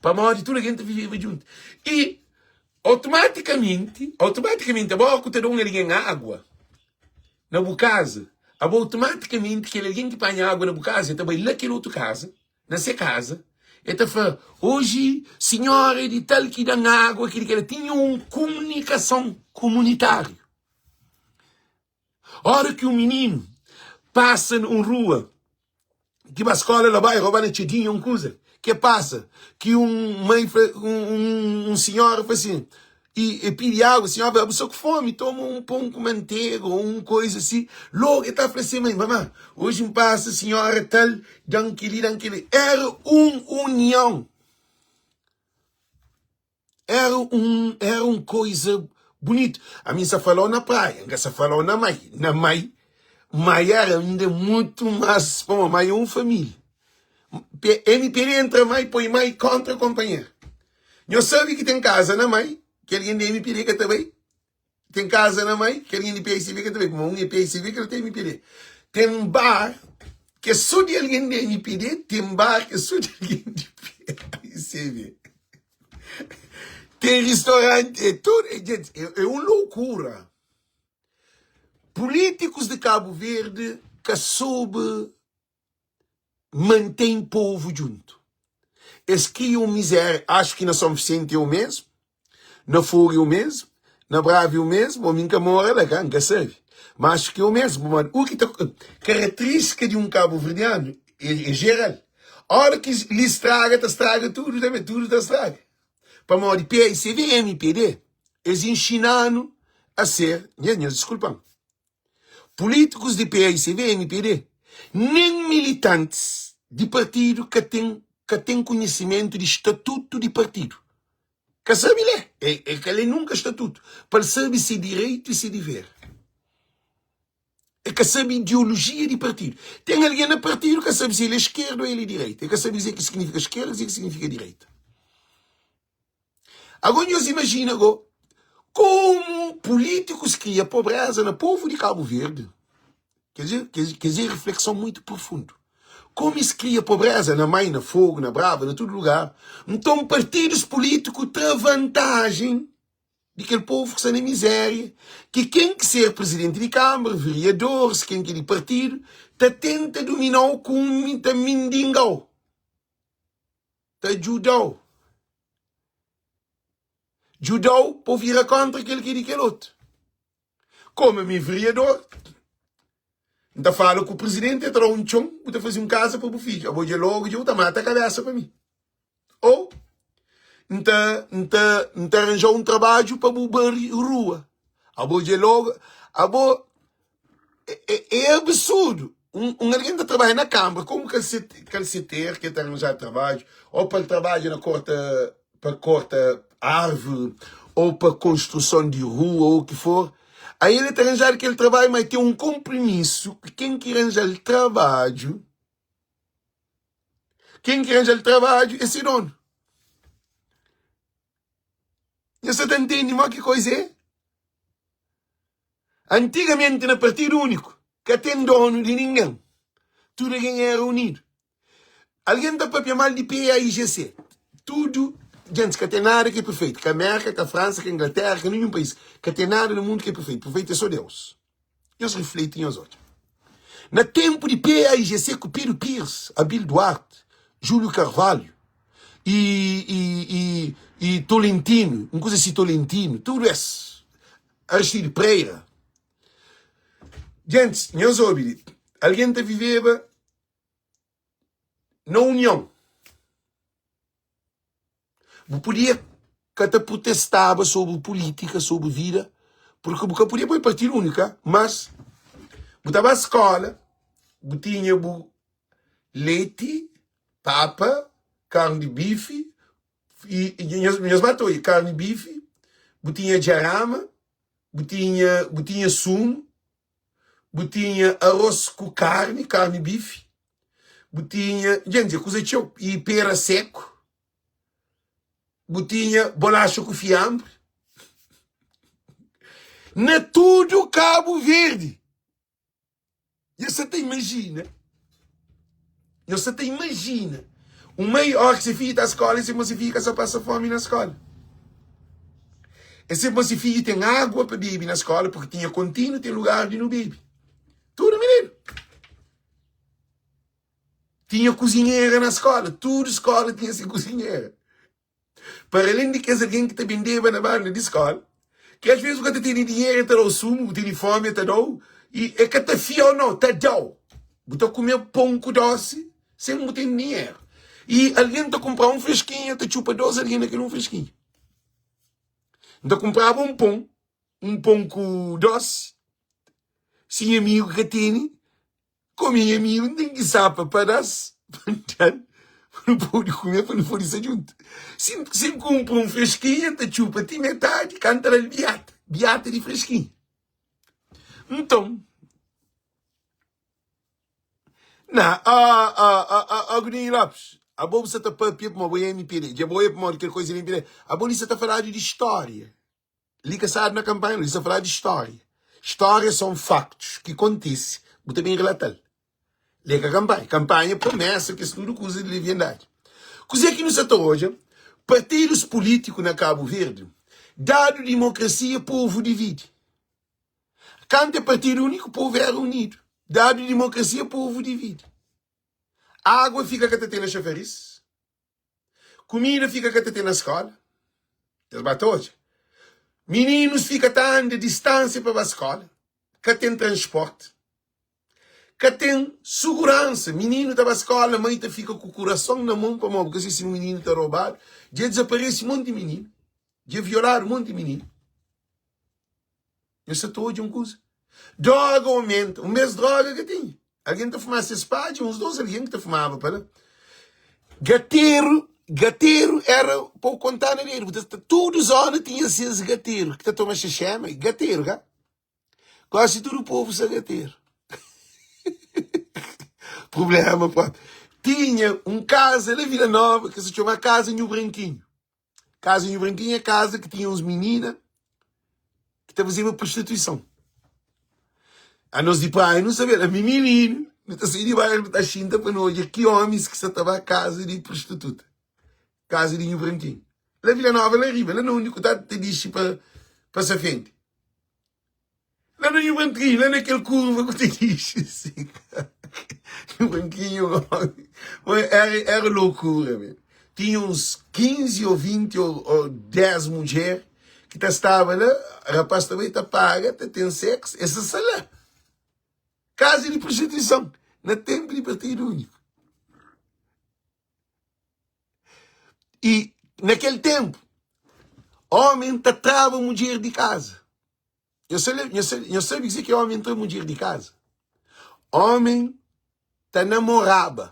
pamodi tudu algen ta viveba djuntu i automaticamenti automaticamenti abo ku ta da un algen agua na bu kaza abo automaticamenti kel algen ki panha agua na bu kaza el ta bai la kel otu kaza Na se kaza, el ta fla, Oji, sinhora di tal ki da-m agu, kel-li, kel-la. Tinha un kumunikason kumunitáriu. Óra ki un mininu pasa na un rua ki ba skóla la bai roba na txadinha un kuza, ke pasa ki un mai fla, un sinhora fla sin, I e pidi agu, sinhor fla, Bu sta ku fomi? Toma un pon ku mantega ô un koiza si. Logu e ta fla se mai, Mamá, oji N pasa sinhora tal, da-m kel-li, da-m kel-li. Éra un union. Éra un, éra un koiza bunitu. Ami N sta fala-u na praia, N ka sta fala-u na mai. Na mai, mai éra inda mutu más, pamodi mai é un família. MPD entra mai, poi mai kóntra konpanheru. Nhos sabe ki ten kaza na mai ki algen di MPD ka ta bai? Ten kaza na mai ki algen di PICB ka ta bai? Pamodi un é PICB kel otu é MPD. Ten bar ki é so di algen di MPD, ten bar ki é so di algen di PICB. Ten ristoranti, é tudu, é, gente, é, é un loukura. Pulítikus di Kabu Verdi ka soube mantém povo djuntu. Es kria un mizéria, acho ki na São Vicente é o mesmo, na Fogo é o mesmo, na Brava é o mesmo, bom mi nka mora la ka, nka sabe, ma acho ki é o mesmo, pamodi u ki ta característica di un cabo-verdiano é, é geral, ora ki li straga ta straga tudo também, tudo ta straga, pamodi PICV, MPD, es inxinanu a ser, nha, nhos desculpa-m, Pulítikus di PAICV, mpd, nen militantis di partidu ka ten ka ten kunhisimentu di statutu di partidu. Ka sabe lé, e, e ka lé nunka statutu pa el sabe se direitu i se diver. E ka sabe ideolojia di partidu. Ten algen na partidu ka sabe si el é skerda o el é direita. E ka sabe kuzê ki signifika skerda, kuzê ki signifika direita. Agora nhos imagina go como políticos cria pobreza na povo de Cabo Verde. Quer dizer, quer, quer dizer, reflexão muito profundo. Como isso cria pobreza na Mãe, na Fogo, na Brava, na todo lugar. Então partidos políticos tra vantagem de aquele povo que está na miséria, que quem que ser presidente de câmara, vereadores, quem que é de partido, tá tenta dominar o com tá mindingau. ta djuda-u. Djuda-u pa bu vira kóntra kel ki é di kel otu. Kómu ami é vereador, N ta fala ku prizidenti, el ta da-u un txon, bu ta faze un kaza pa bu fidju. Abo dja lógu dja bu ta mata kabésa pa mi. Ô N ta, N ta, N ta ranja-u un trabadju pa bu bari rua. Abo dja lógu, abo É, é absurdo. Um, um alguém ta trabalha na câmara como calceteiro que ta arranjar trabalho, ou para ele trabalha na corta, para corta árvore, ou para construção de rua, ou o que for. Aí ele ta arranjar aquele trabalho, mas tem um compromisso que quem que arranjar o trabalho, quem que arranjar o trabalho é esse dono. Você tá entendendo mas que coisa é? Antigamenti na Partidu Úniku ka ten donu di ningen, tudu algen éra unidu. Algen ta papia mal di PAIGC, tudu. Gentis, ka ten nada ki é perfeitu. Ka Mérka, ka Fransa, ka Inglatéra, ka ninhun país. Ka ten nada na mundu ki é perfeitu. Perfeitu é sô Deus. Nhos rifleti, nhos odja. Na ténpu di PAIGC ku Pedro Pires, Abil Duarte, Júlio Carvalho i, i, i, i Tolentino, un kuza si Tolentino, tudu es, Aristide Pereira. Gentis, nhos obi li, algen ta viveba na union. Bu podia ka ta protestaba sobri pulítika, sobri vida, purki bu ka podia poi partidu úniku, ka? Mas bu ta ba skóla, bu tinha bu leti, papa, karni di bifi, i nhos, nhos ba ta odja, karni di bifi, bu tinha djarama, bu tinha, bu tinha sumu, bu tinha arroz ku karni, karni bifi, bu tinha, dja N kuza txeu, i pera seku, bu tinha bolaxa ku fianbri, na tudu Kabu Verdi. Nhos sa ta imajina, nhos sa ta imajina un mai óra ki se fidju ta skóla, e se ma se fidju ka sa pasa fómi na skóla. E se ma se fidju ten água pa bebe na skóla, purki tinha kontinu ten lugar di nu bebe. Tudu mininu. Tinha kuzinhera na skóla, tudu skóla tinha se kuzinhera. Para alén di kes algen ki ta bendeba na banda di skóla, ki asvês bu ka ta tene dinheru, el ta da-u sumu, bu tene fómi, el ta da-u, i el ka ta fia-u nau, ta da-u. Bu ta kume pon ku dósi sen bu tene dinheru. I algen ta kunpra un freskinhu, el ta txupa dôs algen na kel un freskinhu. N ta kunpraba un pon, un pon ku dósi, si nha amigu ka tene, Kome nha amigu, N ten ki sapa padas pa N da-l pa nu pode kume, pa nu pode sta djuntu. Si si N kunpra un freskinha, N ta txupa ti metadi, ka N ta da-l biata, biata di freskinha. Nton, na, ah, ah, ah, ah, Agudinho Lopes, abo bu sa ta papia pamodi bo é mpd, dja bo é pamodi kel koisa di mpd, abo li sa ta faladu di stória. Li ka stadu na kanpanha, li sta faladu di stória. Stória son faktus ki kontise, bu ta ben relata-l. Li é ka kanpanha. Kanpanha é promesa, kes tudu kuza di leviandadi. Kuzê ki nu sa ta odja? Partidus pulítiku na Kabu Verdi, dadu dimokrasia, povu dividi. Kantu é partidu úniku, povu éra unidu. Dadu dimokrasia, povu dividi. Água fika ka ta ten na xafaris. Kumida fika ka ta ten na skola. Es ba ta odja. Mininus fika ta anda distánsia pa ba skola. Ka ten transporti. Ka ten suguransa. Mininu ta ba skola, mai ta fika ku kurason na mon pamodi bu ka sabe si mininu ta robadu. Dja dizaparese monti mininu. Dja violadu monti mininu. Nhos sa ta odja un kuza. Droga omenta. Un bes droga ka tinha. Algen ta fumaba ses padja, uns dos algen ki ta fumaba pa la. Gateru, gateru era pa bu kontá na dedu. Bu ta, tudu zona tinha ses gateru ki ta toma xexema. Gateru, ka? Gosi tudu povu sa gateru. Problema propi. Tinha un kaza la Vila Nova ki se txoma Kaza Nhu Brankinhu. Kaza Nhu Brankinhu é kaza ki tinha uns minina ki ta fazeba prostituison. Anos di praia nu sabe, ami mininu, nu ta sai di bairro, nu ta xinta pa nu odja ki omis ki sa ta ba kaza di prostituta, kaza di Nhu Brankinhu. La Vila Nova, la riba, la na undi ku ta ta dixi pa pa Safende. La na Nhu Brankinhu, la na kel kurva ku ta dixi si. Nhu Brankinhu, era, era loucura, meu. Tinha uns 15 ou 20 ou, ou 10 mudjer ki ta staba la, rapaz ta bai ta paga, ta ten sexo, es ta sta la. Kaza di prostituison, na tenpu di Partidu Úniku. I na kel tenpu, omi ta traba mudjer di kaza. Nhos sabe kuzê ki omi tra mudjer di kaza? Omi ta namoraba.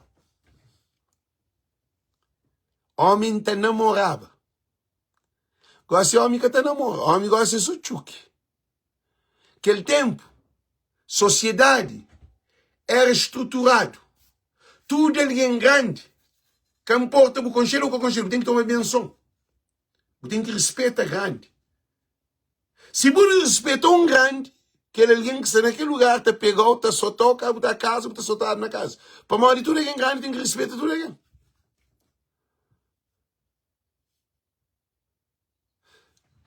Omi ta namoraba. Gosi omi ka ta namora, omi gosi é so txuki. Kel tenpu, sosiedadi era struturadu. Tudu algen grandi, ka nporta bu konxe-l ô ka konxe-l, bu ten ki toma benson. Bu ten ki rispeta grandi. Si bu rispeta un grandi, kel algen ki sta na kel lugar ta pega-u, ta sota-u, ka bu ta kaza, bu ta sotadu na kaza. Pamodi tudu algen grandi ten ki rispeta tudu algen.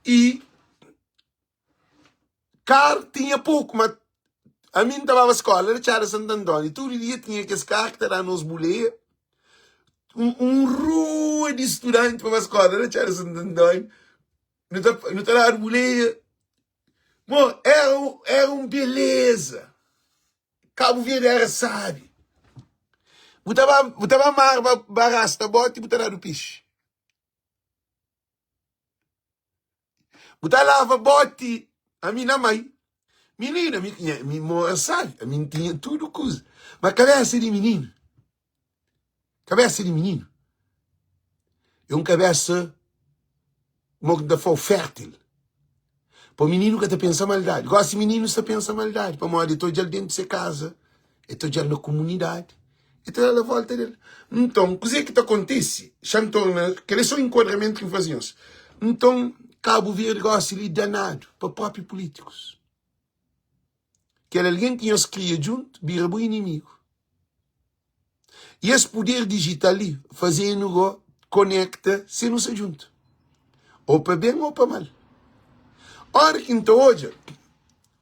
I kar tinha poku, ma ami N ta baba skola na Txada Santu Antóniu, tudu dia tinha kes kar ki ta da nos buleia, un rua di studanti pa ba skola na Txada Santu Antóniu, nu ta nu ta dadu buleia. Mo, era era un beleza. Kabu Verdi era sabi. Bu ta ba bu ta ba mar ba ba rasta boti bu ta dadu pexi. Bu ta lava boti ami na mai. Minina, mi, nha, mi mora sabi, ami n tinha tudu kuza. Ma kabesa di mininu, kabesa di mininu é un kabesa mo ki ta flau fértil. Pa mininu ka ta pensa maldadi. Gosi mininu sta pensa maldadi pamodi el ta odja-l dentu se kaza, el ta odja-l na kumunidadi, el ta da-l volta del. Nton, kuzê ki ta kontise? Xa-m torna, kel-li é sô enkuadramentu ki N faze nhos. Nton, Kabu Verdi gosi li danadu pa própi pulítikus. Kel algen ki nhos kria djuntu bira bu inimigu. I es puder dijital li faze-nu go konekta sen nu sta djuntu, ô pa ben ô pa mal. Óra ki N ta odja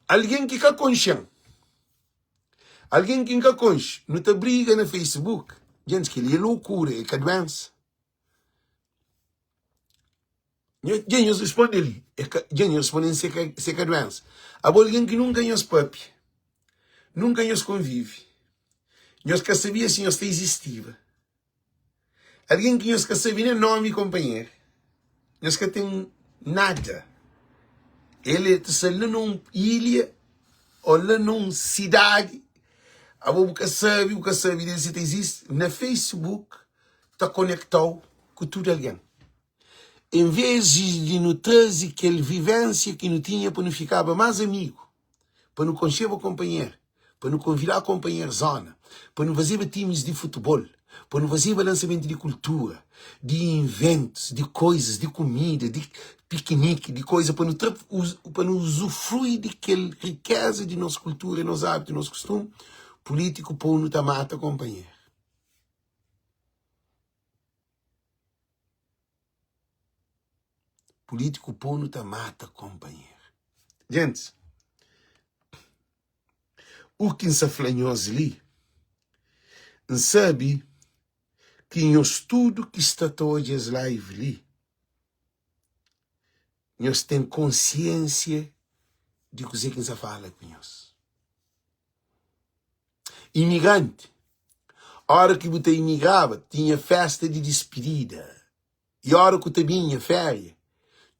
algen ki ka konxe-m, algen ki N ka konxe, nu ta briga na Facebook, gentis, kel-li é lokura, é ka duénsa. Dja nhos responde li. Dja nhos responde se ka, se ka duensa. Abo algen ki nunka nhos papia, nunka nhos konvive, nhos ka sabia si nhos ta izistiba. Algen ki nhos ka sabe nen nomi konpanheru, nhos ka ten nada. El e ta sta la na un ilha o la na un sidadi, abo bu ka sabe, bu ka sabe del si ta izisti. Na Facebook ta konektau ku tudu algen. En vês di nu traze kel vivénsia ki nu tinha pa nu fikaba más amigu, pa nu konxeba konpanheru, pa nu konvidaba konpanheru zóna, pa nu fazeba timis di futibol, pa nu fazeba lansamentu di kultura, di inventus, di koizas, di kumida, di pikiniki, di koiza pa nu tra pa nu uzufrui di kel rikéza di nos kultura, nos ábitu, nos kustumu, pulítiku pô-nu ta mata konpanheru. Pulítiku pô-nu ta mata konpanheru. Gentis, u ki N sa fla nhos li, N sabe ki nhos tudu ki sta ta odja es live li, nhos ten konsiensia di kuzê ki N sa fala ku nhos. Imigranti, Óra ki bu ta imigraba, tinha fésta di dispidida. I óra ku ta binha féria,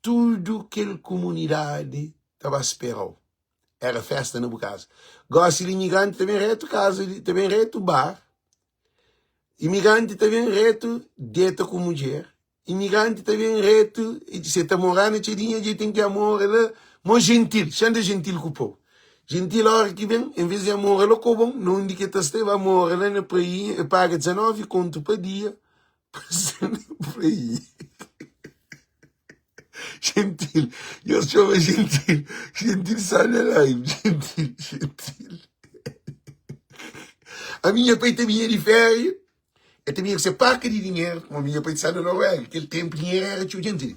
tudu kel kumunidadi ta ba spera-u. Éra fésta na bu kaza. Gósi li imigranti ta ben rétu kaza, ta ben rétu bar. Imigranti ta ben rétu deta ku mudjer. Imigranti ta ben retu se ta mora na txadinha dja ten ki amora la mo gentil xa anda gentil ku po gentil ora ki ben en vez di amora la kobon na undi ki ta sta e ba mora la na prainha e paga 19 kontu pa dia pa sta na prainha gentil nhos txoma gentil gentil sa na live gentil gentil ami nha pai ta binha di feria El ta binha ku se paka di dinheru, kuma minha pai ta staba na Noruega, kel tenpu dinheru era txeu. Djenti,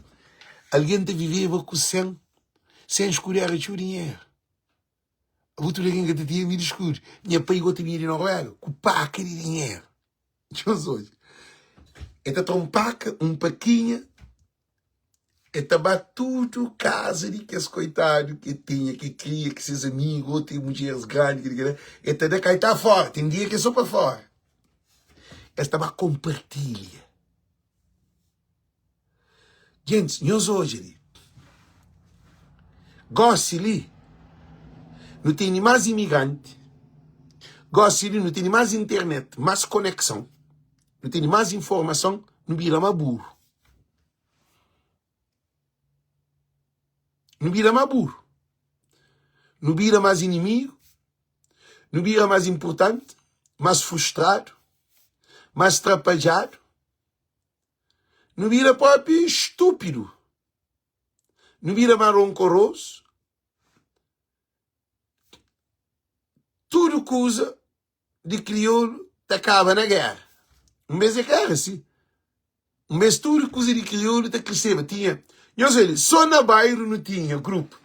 algen ta viveba ku 100, 100 skudu era txeu dinheru. Abo tudu algen ka ta tinha mil skudu. Nha pai go ta binha di Noruega ku paka di dinheru. Nhos odja, el ta tra un paka, un pakinha, El ta ba tudu kaza di kes koitadu ki el tinha, ki el kria, ki ses amigu, otu mudjeris grandi, kila, kila, el ta da kaitá fora. Ten dia ki é so pa fora. Es ta ba konpartilha. Gentis, nhos odja li. Gosi li, nu tene más imigranti. Gosi li, nu tene más internet, más konekson. Nu tene más informason, nu bira má buru. Nu bira má buru. Nu bira más inimigu. Nu bira más inpurtanti, más frustradu, más trapadjadu. Nu bira própi stúpidu. Nu bira má ronkorozu. Tudu kuza di kriolu ta kaba na géra. Un bês é ka éra si. Un bês tudu kuza di kriolu ta kriseba. Tinha. Nhos obi, só na bairu nu tinha grupu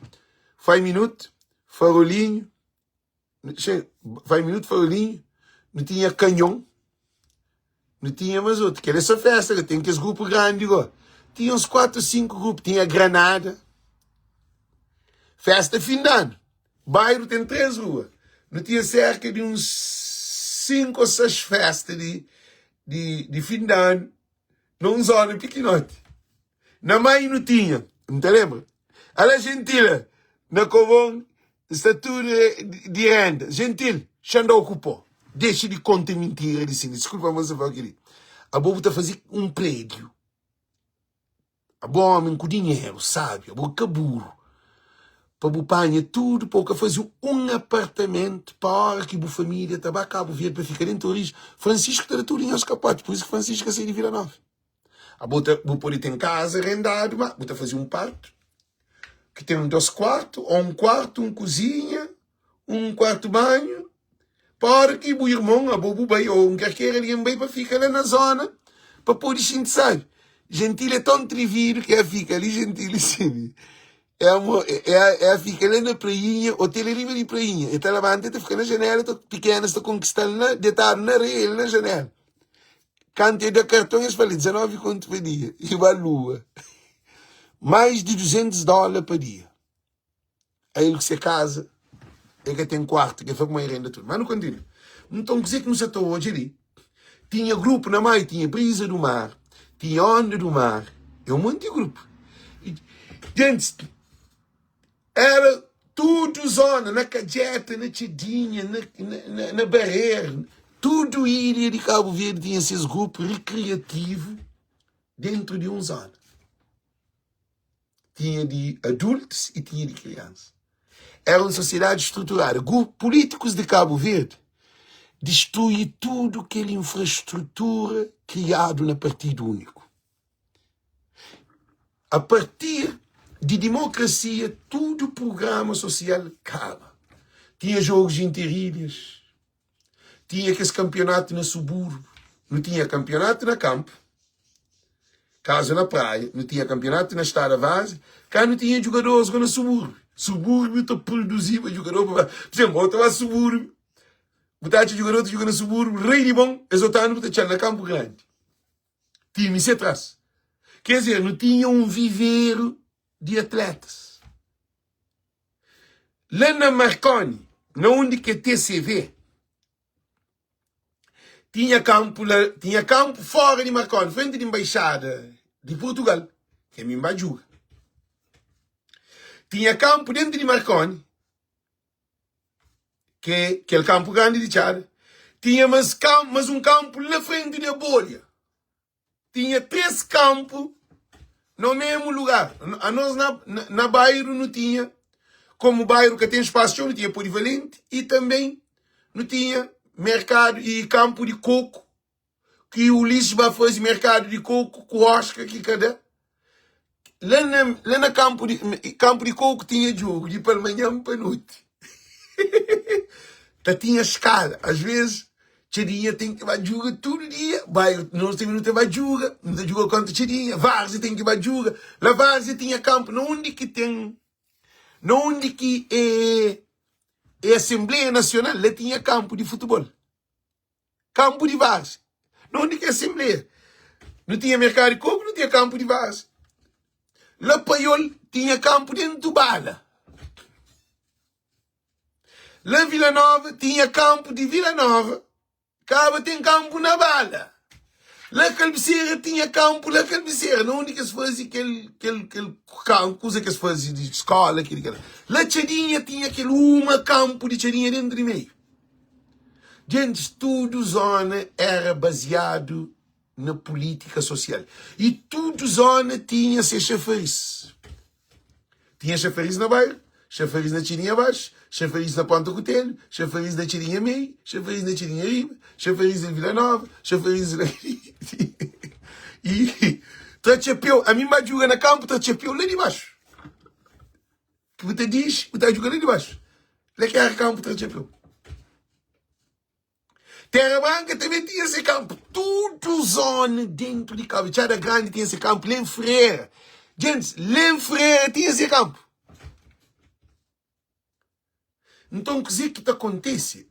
Fai Minuto, Farolinho, Fai Minuto, Farolinho, nu tinha Kanhon, nu tinha mas otu. Kel é só festa, ka ten kes grupu grandi go. Tinha uns 4 ou 5 grupu, tinha Granada. Festa fin di anu. Bairu ten 3 rua. Nu tinha serka di uns 5 ou 6 festa di di di fin di anu na un zona pikinoti. Na mai nu tinha, N ta lenbra, ala Jentila na Kobon sta tudu di renda. Jentil, xa N da-u ku pó. Dexa di konta mintira di si. Diskulpa ma N sta fla kel-li. Abo bu ta faze un prédiu. Abo ómi ku dinheru, sábiu, abo ka buru pa bu panha tudu pa bu ka faze un apartamentu pa óra ki bu família ta ba Kabu Verdi pa fika dentu oriji. Francisco ta da tudu nhos kapoti, pur isu ki Francisco ka sai di Vila Nova. Abo ta bu pode ten kaza rendadu, ma bu ta faze un partu ki ten dos kuartu ô un kuartu, un kuzinha, un kuartu banhu, pa óra ki bu irmon, abo bu bai ô un kalker algen bai pa fika la na zóna pa pode xinti sábi. Gentil é tãu trividu ki el fika li, gentil sin, el fika la na prainha, otel é riba di prainha, el ta labanta, el ta fika na janéla, ta pikénas ta konkista-l na detadu na areia, el na janéla. Kantu el da karton, es fla-l 19 kontu pa dia i ba lua, mais di 200 dóla pa dia. Ael ku se kaza, el ka ten kuartu, ke fla kuma el renda tudu. Mas nu kontinua. Nton, kuzê ki nu sa ta odja li? Tinha grupu na mar, tinha Brisa do Mar, tinha Onda do Mar, é un monti grupu. Gentis, era tudu zona, na Kadjeta, na Txadinha, na, na, na Barreira, tudu ilha di Kabu Verdi tinha ses grupu rikriativu dentru di un zona. Tinha di adultus y tinha di kriansa. Era un sosiedadi struturadu. Pulítikus di Kabu Verdi distrui tudu kel infrastrutura kriadu na Partidu Úniku. A partir di dimokrasia tudu prugrama sosial kaba. Tinha jogus inter ilhas, tinha kes kanpionatu na suburbu, nu tinha kanpionatu na kanpu, kaza na praia, nu tinha kanpionatu na strada vazi, ka nu tinha jugadoris go na suburbu. Suburbu ta produziba jugador pa ba. Pur izemplu, bo ta ba suburbu, bu ta atxa jugador ta juga na suburbu, rei di bon, es otu anu bu ta atxal na kanpu grandi. Timi se tras. Quer dizer, nu tinha un viveru di atletas. La na Marconi, na undi ki é TCV, tinha kampu la, tinha kampu fora di Marconi, frenti di embaixada di Portugal, ki ami N ba djuga. Tinha kampu dentu di Marconi, ke kel kampu grandi di Txada, tinha mas, mas un kampu la frenti di Abolha. Tinha 3 kampu no mesmu lugar. Anos na, na, na bairu nu tinha, komu bairu ka ten spasu txeu, nu tinha polivalenti i tanben nu tinha merkadu i kampu di koku, ki Ulisses ba faze merkadu di koku ku Oscar ki ka da. Lá na, lá na campo de, campo de coco tinha jogo de palmanhã pa noite. Ta tinha escala. Às vezes, Txadinha tem que vai juga todo dia. Vai, nós também não tem vai juga. Não tem juga contra Txadinha. Várzea tem que vai juga. Lá Várzea tinha campo. Na onde que tem... Na onde que é, é Assembleia Nacional, lá tinha campo de futebol. Kampu di Várzea. Na undi ki é Asenbleia? Nu tinha merkadu di koku, nu tinha kampu di Várzea. La Paiol tinha kampu dentu bala. La Vila Nova tinha kampu di Vila Nova, kaba ten kampu na bala. La Kalbisera tinha kampu la Kalbisera, na undi ki es faze kel kel kel kuza ki es faze di skola, kel kel. La Txadinha tinha kel uma kampu di Txadinha dentu di meiu. Gentis, tudu zona era baziadu na pulítika sosial i tudu zona tinha se xafaris. Tinha xafaris na bairu, xafaris na Txirinha Baxu, xafaris na Ponta Kutelu, xafaris na Txirinha Meiu, xafaris na Txirinha Riba, xafaris na Vila Nova, xafaris na. I tra txapéu, ami N ba djuga na kanpu tra txapéu la di baxu. Ki bu ta dixi, bu ta djuga la di baxu. La ki era kanpu tra txapéu. Terra Branca também tinha se campo. Tudo zona dentro de Cabo. Txada Grande tinha se campo. Lá em Freira. Gentis, Len Freire tinha se kanpu. Nton, kuzê ki ta kontise?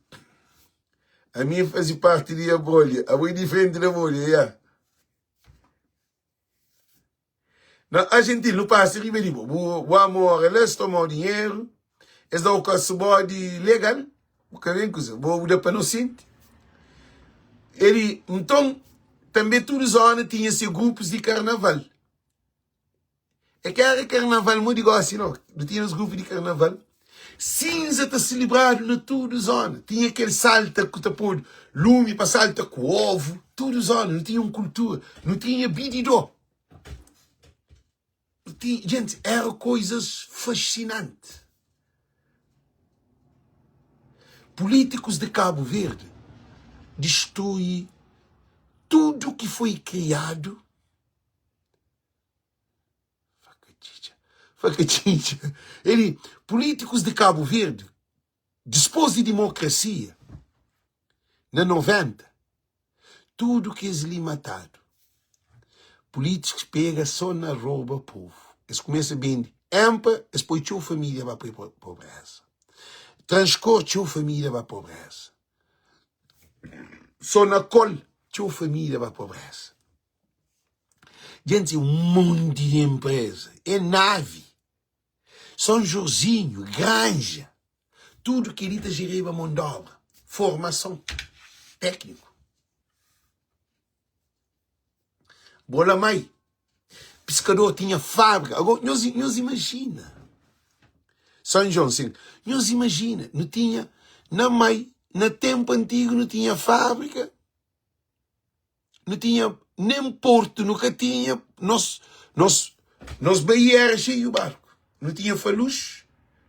Ami N faze parti di nha bolha. Abo é diferenti da bolha, ya. Na Argentina, nu pasa riba di bo. Bu, bu amora la, es toma-u dinheru, es da-u kasubodi legal, bu ka ben kuza, bo bu da pa nosenti. Eli, nton, tanbe tudu zona tinha se grupus di karnaval. É ka éra karnaval modi gósi nau. Nu tinha nos grupu di karnaval. Sinza ta selebradu na tudu zóna. Tinha kel salta ku ta podu lumi pa salta ku ovu. Tudu zóna. Nu tinha un kultura. Nu tinha bididó. Nu tinha, jenti, éra koizas fasinanti. Pulítikus di Kabu Verdi distrui tudu ki foi kriadu. Fakatxitxa, fakatxitxa. Ele, políticos de Cabo Verde, dispôs di dimokrasia, na 90, tudu kes li matadu. Políticos pega só na rouba povo. Es kumesa bende EMPA, es poi txeu família ba poi pobreza. Transcor, txeu família ba pobreza. Sonacol, txeu família ba pobreza. Djenti un monti di enpreza, é navi, Son Jorzinho, granja, tudu kel-li ta jereba mon d'obra, formason, tékniku. Bola mai, piskador tinha fábrika. Agora, nhos, nhos imajina. San Jon, sin. Nhos imajina, nu tinha na mai, na ténpu antigu, nu tinha fábrika. Nu tinha nem portu, nu ka tinha nos nos nos baía era xeiu barku. Nu tinha Falux,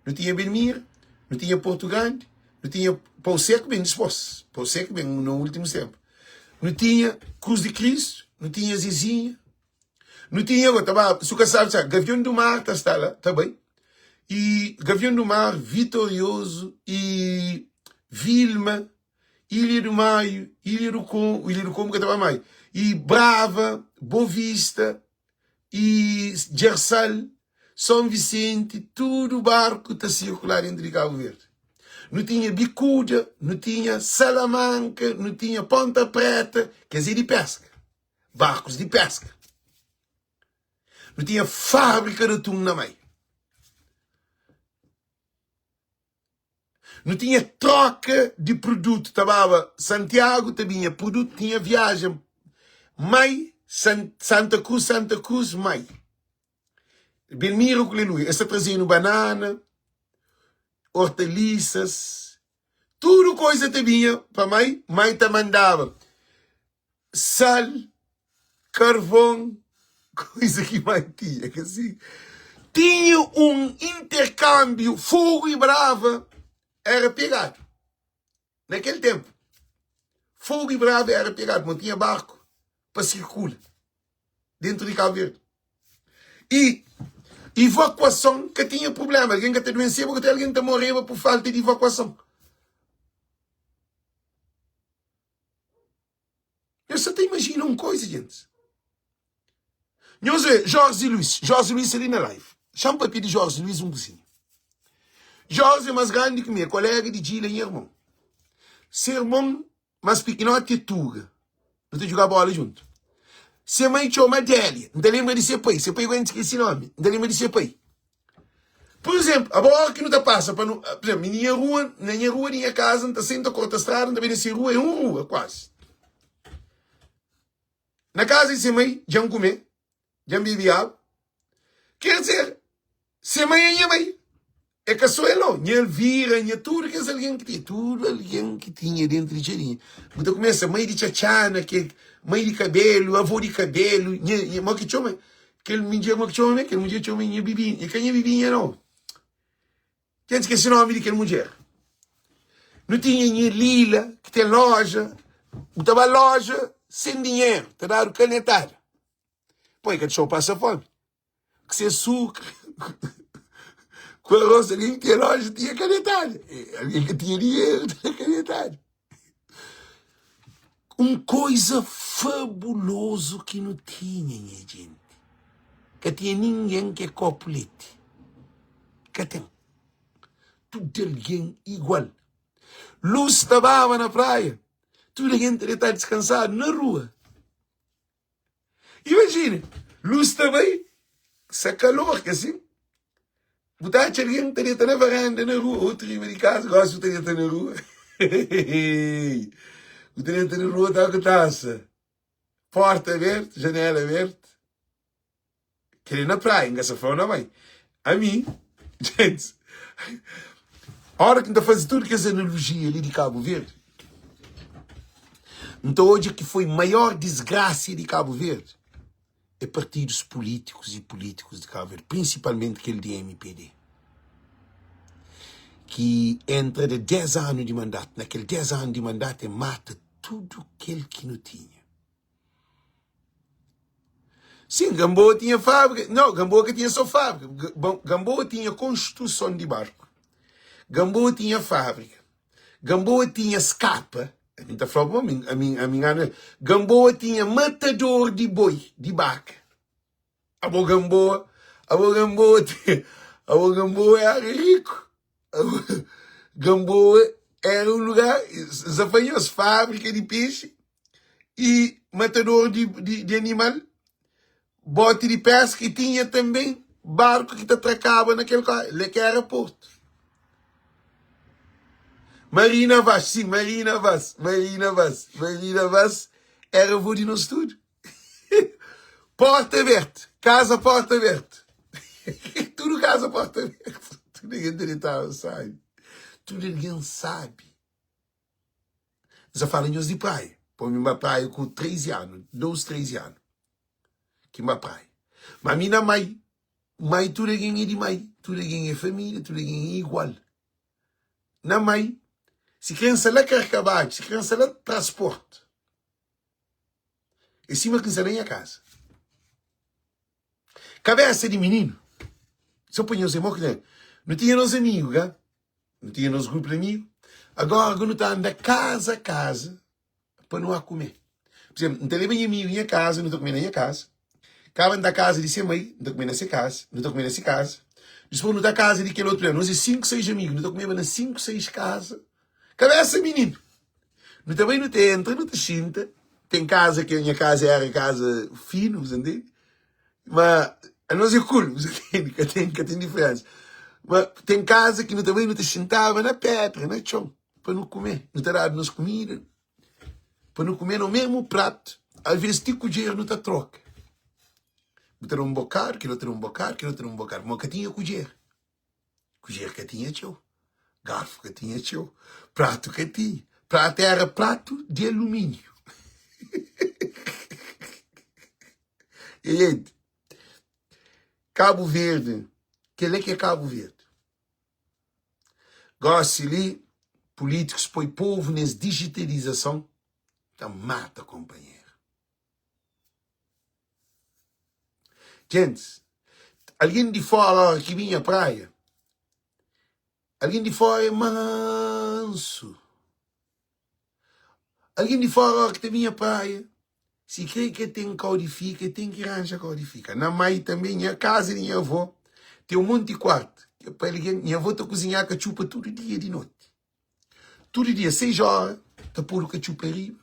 nu tinha Belmira, nu tinha Portu Grandi, nu tinha Pau Seku ben dispos, Pau Seku ben na últimus tenpu. Nu tinha Kruz di Kristu, nu tinha Zezinha, nu tinha ta ba, su ka sabi, sabi, Gavion du Mar ta sta la, ta bai. E Gavion du Mar, Vitoriozu e Vilma Ilha do Maio, Ilha do Congo, Ilha do Congo ka ta ba mai, e Brava, Boa Vista, e Djersal, São Vicente, tudu barku ta sirkulá dentru di Kabu Verdi. Nu tinha Bikuda, nu tinha Salamanka, nu tinha Ponta Preta, kes é di peska, barkus di peska. Nu tinha fábrika di atun na mai. Nu tinha troka di produtu, ta baba Santiagu, ta binha produtu, tinha viajen Mai, Santa Cruz, Santa Cruz, Mai. Belmiro ku Leluia, es ta traze-nu banana, ortalisas, tudu koiza ta binha pa Mai, Mai ta mandaba sal, karvon, koiza ki mai tinha, ka si? Tinha un interkambiu, Fogu i Brava era pegadu na kel tenpu. Fogu i Brava era pegadu, ma tinha barku pa sirkula dentu di Kabu Verdi. I ivakuason ka tinha prublema, algen ka ta duenseba, ka algen ta moreba pur falta di ivakuason. Nhos sa ta imajina un koiza, gentis. Nhos vê, Jorge Luis. Jorge Luis ali na live. Xa-m papia di Jorge Luis un kuzinha. Jorge é más grandi ki mi, é kolega di Djila, nha irmon. Se irmon más pikinoti é Tuga. Nu ta djuga bola djuntu. Se mai txoma Adélia. N ta lenbra di se pai. Se pai gua N skese nomi. N ta lenbra di se pai. Pur izénplu, abo óra ki nu ta pasa pa nu, pur izénplu, mi nha rua, na nha rua di nha kaza, N ta sai, N ta korta strada, N ta bai na se rua, é un rua kuazi. Na kaza di se mai, dja N kume, dja N bebe agu. Ker dizer, se mai é nha mai. É ka sô el nau, nha Elvira, nha tudu kes algen ki tinha, tudu algen ki tinha déntu di txadinha. Bu ta kumesa mai di Txatxana, ke mai di kabelu, avô di kabelu, nha, nha, mo ki txoma? Kel mindjer mo ki txoma me? Kel mudjer txoma nha Bibinha. E ka nha Bibinha nau. Dja N skese nomi di kel mudjer. Nu tinha nha Lila ki ten loja. Bu ta ba loja sen dinheru, ta dadu kanetada. Poi ka dixau pasa fomi. Ku se sukru, ku aros, algen ki tinha loja tinha kanetada. Algen ki tinha dinheru tinha kanetada. Un koiza fabulozu ki nu tinha, nha jenti. Ka tinha ningen ki é kopu leti. Ka ten. Tudu algen igual. Lus ta baba na praia, tudu algen ta detadu diskansadu na rua. Imajina, lus ta bai, sa kalor ki asin, bu ta atxa algen ta deta na varanda na rua, otu riba di kaza, gosi bu ta deta na rua. Bu ta deta na rua ta ku tasa, porta abertu, janela abertu. Kel-li na praia, N ka sta fla-u na bai. Ami, gentis, óra ki N ta faze tudu kes analojia li di Kabu Verdi, N ta odja ki foi maior disgrasia di Kabu Verdi é partidus pulítikus i pulítikus di Kabu Verdi, prinsipalmenti kel di mpd, ki entra da 10 anu di mandatu. Na kel 10 anu di mandatu, e mata tudu kel ki nu tinha. Sim, Gamboa tinha fábrica. Não, Gamboa que tinha só fábrica. Gamboa tinha construção de barco. Gamboa tinha fábrica. Gamboa tinha escapa. A mim tá falando, a mim, a mim, a mim, Gamboa tinha matador de boi, de vaca. Abo Gamboa, abo Gamboa, abo Gamboa era rico. Gamboa era um lugar, Zafanhos, fábrica de peixe e matador de, de, de animal, bote de pesca e tinha também barco que te atracava naquele lá que era porto. Marina Vaz, sim, Marina Vaz, Marina Vaz, Marina Vaz era avô de nós tudo. Porta abertu, kaza porta abertu. Tudu kaza porta abertu. Tudu algen ta detaba sabi. Tudu algen sabi. N sa fala nhos di praia. Pa mi n ba praia ku 13 anu, 12, 13 anu ki n ba praia. Ma mi na mai, mai tudu algen é di mai, tudu algen é família, tudu algen é igual. Na mai, si kre N sa la Karkabadju, si kre N sa la Trasportu. É sima ki N sta na nha kaza. Kabésa di mininu. Sô pa nhos irmon ki ten. Nu tinha nos amigu, ka? Nu tinha nos grupu di amigu. Agora nu ta anda kaza kaza pa nu a kume. Por exemplo, N ta leba nha amigu nha kaza, nu ta kume na nha kaza. Kaba N ta kaza di se mai, nu ta kume na se kaza, nu ta kume na se kaza. Dispôs nu ta kaza di kel otu. Nos é 5, 6 amigu, nu ta kumeba na 5, 6 kaza. Kabésa mininu. Nu ta bai, nu ta entra, nu ta xinta. Ten kaza ki nha kaza era kaza finu, bu sa ntende? Ma anos é cool, bu sa ntende? Ka ten, ka ten diferensa. Ma ten kaza ki nu ta bai, nu ta xintaba na pedra, na txon, pa nu kume. Nu ta dadu nos kumida pa nu kume no mesmu pratu. Alvês ti kudjer nu ta troka. Bu ta da un bokadu, kel otu ta da un bokadu, kel otu ta da un bokadu. Ma ka tinha kudjer. Kudjer ka tinha txeu, garfu ka tinha txeu, pratu ka tinha. Pratu éra pratu di alumíniu. Gente, Kabu Verdi, kel-la ki é Kabu Verdi. Gósi li, pulítikus poi povu nes dijitalizason ta mata konpanheru. Gentis, algen di fora ora ki binha praia, algen di fora é mansu. Algen di fora ora ki ta binha praia, si kre ke ten kau di fika, ten ki ranja kau di fika. Na mai tanbe, nha kaza di nha avó ten un monti kuartu ke pa algen, nha avó ta kuzinha katxupa tudu dia di noti. Tudu dia, 6 óra, ta podu katxupa riba.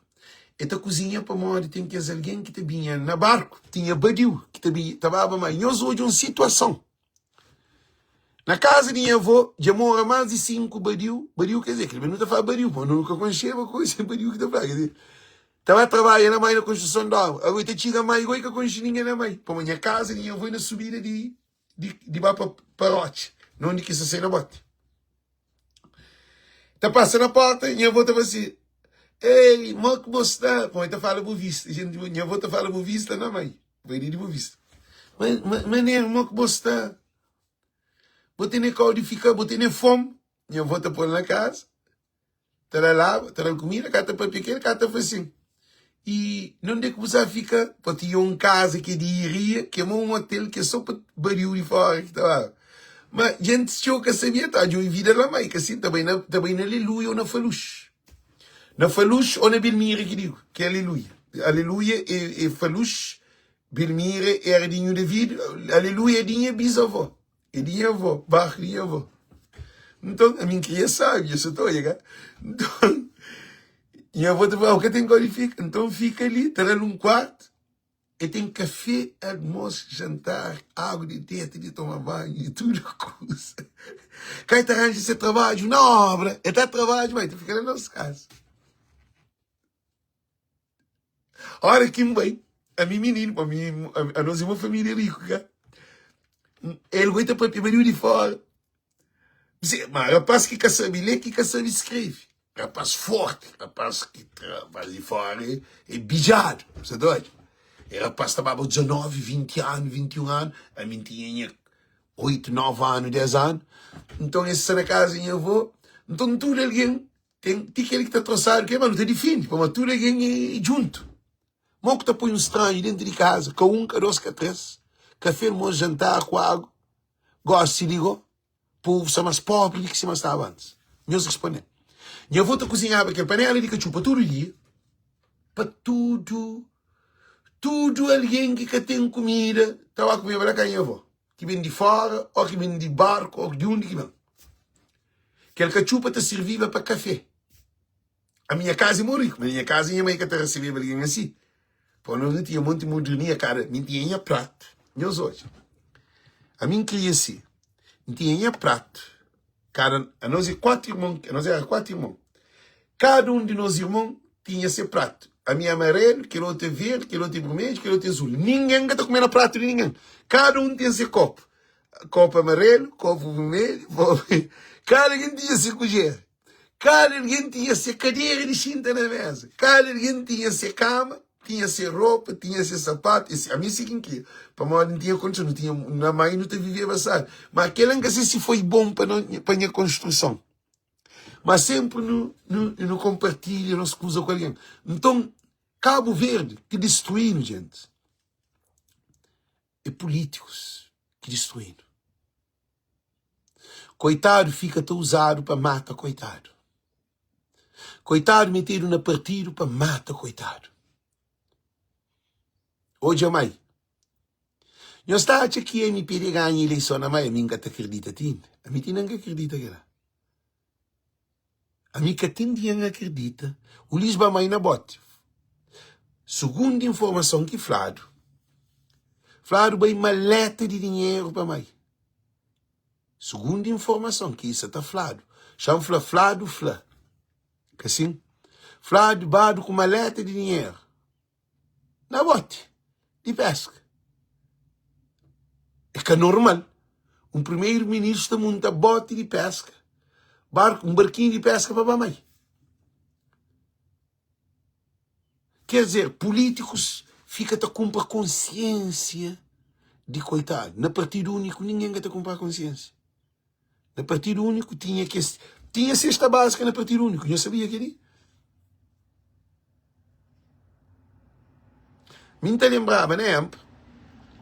E ta kuzinha pamodi ten kes algen ki ta binha na barku, tinha badiu ki ta binha, ta baba ma nhos odja un situason. Na kaza di nha avó dja mora más di 5 badiu, badiu quer dizer, kel nu ta fala badiu, ma nu ka konxeba koisa badiu ki ta fla, quer dizer, ta ba trabadja na mai na konstruson di obra. Agora ta txiga mai goi ka konxe ningen na mai, pamodi nha kaza di nha avó é na subida di di di ba pa pa rotxa, na undi ki sa sai na boti. Ta pasa na porta, nha avó ta fala assim, Ei, mo ki bo sta? Pamodi ta fala bo vista. Gente, nha avó ta fala bo vista na mãe. Vai di bo vista. Maneiro, mo ki bo sta? Bo tene kau di fika, bo tene fome? Nha avó ta pô-l na casa. Ta da laba, ta da kumida, ka ta papia kel, ka ta fla sin. I nunde ki bu sa fika? Pa tinha un kaza ki é di iria, ki é ma un otel ki é so pa badiu di fora ki ta ba. Ma gentis txeu ka sabia, ta djobe vida la, ma i ka sin, ta bai na, ta bai na Aleluia ou na Falux. Na Falux ou na Belmira ki digo, ki é Aleluia. Aleluia é, é Falux. Belmira era di Nhu David, Aleluia é di nha bisavó, é di nha avó, barku di nha avó. Nton, ami N kria sabi, dja sa ta odja ka? Nton, nha avó ta fla, bu ka ten kau di fika? Nton, fika li, ta da-l un kuartu, el ten kafé, almosu, jantar, agu di deta, di toma banhu, di tudu kuza. Ka el ta ranja se trabadju na obra, el ta trabadju, ma el ta fika na nos kasa. Ora ki N bai, ami mininu, pa mi, anos é uma família riku, ka? El goi ta papia badiu di fora. Ma rapaz ki ka sabe lê, ki ka sabe skrebe. Rapaz forti, rapaz ki rapaz di fora é, é bijadu, sa ta odja? E rapaz ta baba 19, 20 anu, 21 anu, ami N tinha nha 8, 9 anu, 10 anu. Nton, es sta na kaza di nha avô, nton tudu algen Ten ti kel ki ta trosadu ke, ma nu ta difende, pamodi tudu algen é djuntu. Mo ku ta poi un stranhu dentu di kaza, ka un, ka dos, ka tres, kafé, almosu, jantar ku agu. Gosi li go, povu sta mas pobri di ki sima staba antis. Nhos responde-m. Nha avó ta kuzinhaba kel panela di katxupa tudu dia pa tudu tudu algen ki ka ten kumida ta ba kumeba la ka nha avó, ki ben di fora o ki ben di barku o di undi ki ben. Kel katxupa ta sirviba pa kafé. A minha kaza é mó riku, ma na nha kaza nha mai ka ta resebeba algen asi. Pô, nos nu tinha monti modernia, kada mi tinha nha pratu. Nhos odja, ami N kria si, N tinha nha pratu, kada anos é kuatu irmon, anos éra kuatu irmon, kada un di nos irmon tinha se pratu. Ami é amarelu, kel otu é verdi, kel otu é burmedju, kel otu é azul. Ningen ka ta kume na pratu di ningen. Kada un ten se kopu. Kopu amarelu, kopu vermelhu, kopu... Kada algen tinha se kudjer, kada algen tinha se kadera di xinta na mesa, kada algen tinha se kama, tinha se ropa, tinha se sapatu. Esse, ami si ki N kria, pamodi N tinha kondison, nu tinha, na mai nu ta viveba sabi. Ma kela N ka se si foi bon pa no, pa nha konstruson. Ma senpri nu, nu, nu konpartilha nos kuza ku algen. Nton, Kabu Verdi ki distruinu, jentis. É pulítikus ki distruínu. Koitadu fika ta uzadu pa mata koitadu. Koitadu metedu na partidu pa mata koitadu. Odja mai. Nhos ta atxa ki MPD ganha ileison na mai? Ami N ka ta kridita ti inda. Ami ti inda N ka kridita kela. Ami ka ten di N akredita. Ulis ba mai na boti. Sugundu informason ki fladu, fladu bai maleta di dinheru pa mai. Sugundu informason ki sa ta fladu, xa N fla fladu fla, ka sin? Fladu badu ku maleta di dinheru. na boti di peska. É ka normal un primeiro ministro ta munta boti di peska, barku, un barkinhu di peska pa ba mai. Quer dizer, políticos fica ta kumpra konsiênsia di koitadu. Na partido único ninguém ka ta kumpra konsiênsia. Na partido único tinha kes, tinha sexta básica na partido único. Nhos sabia kel-li? Mi N ta lenbraba na énpra,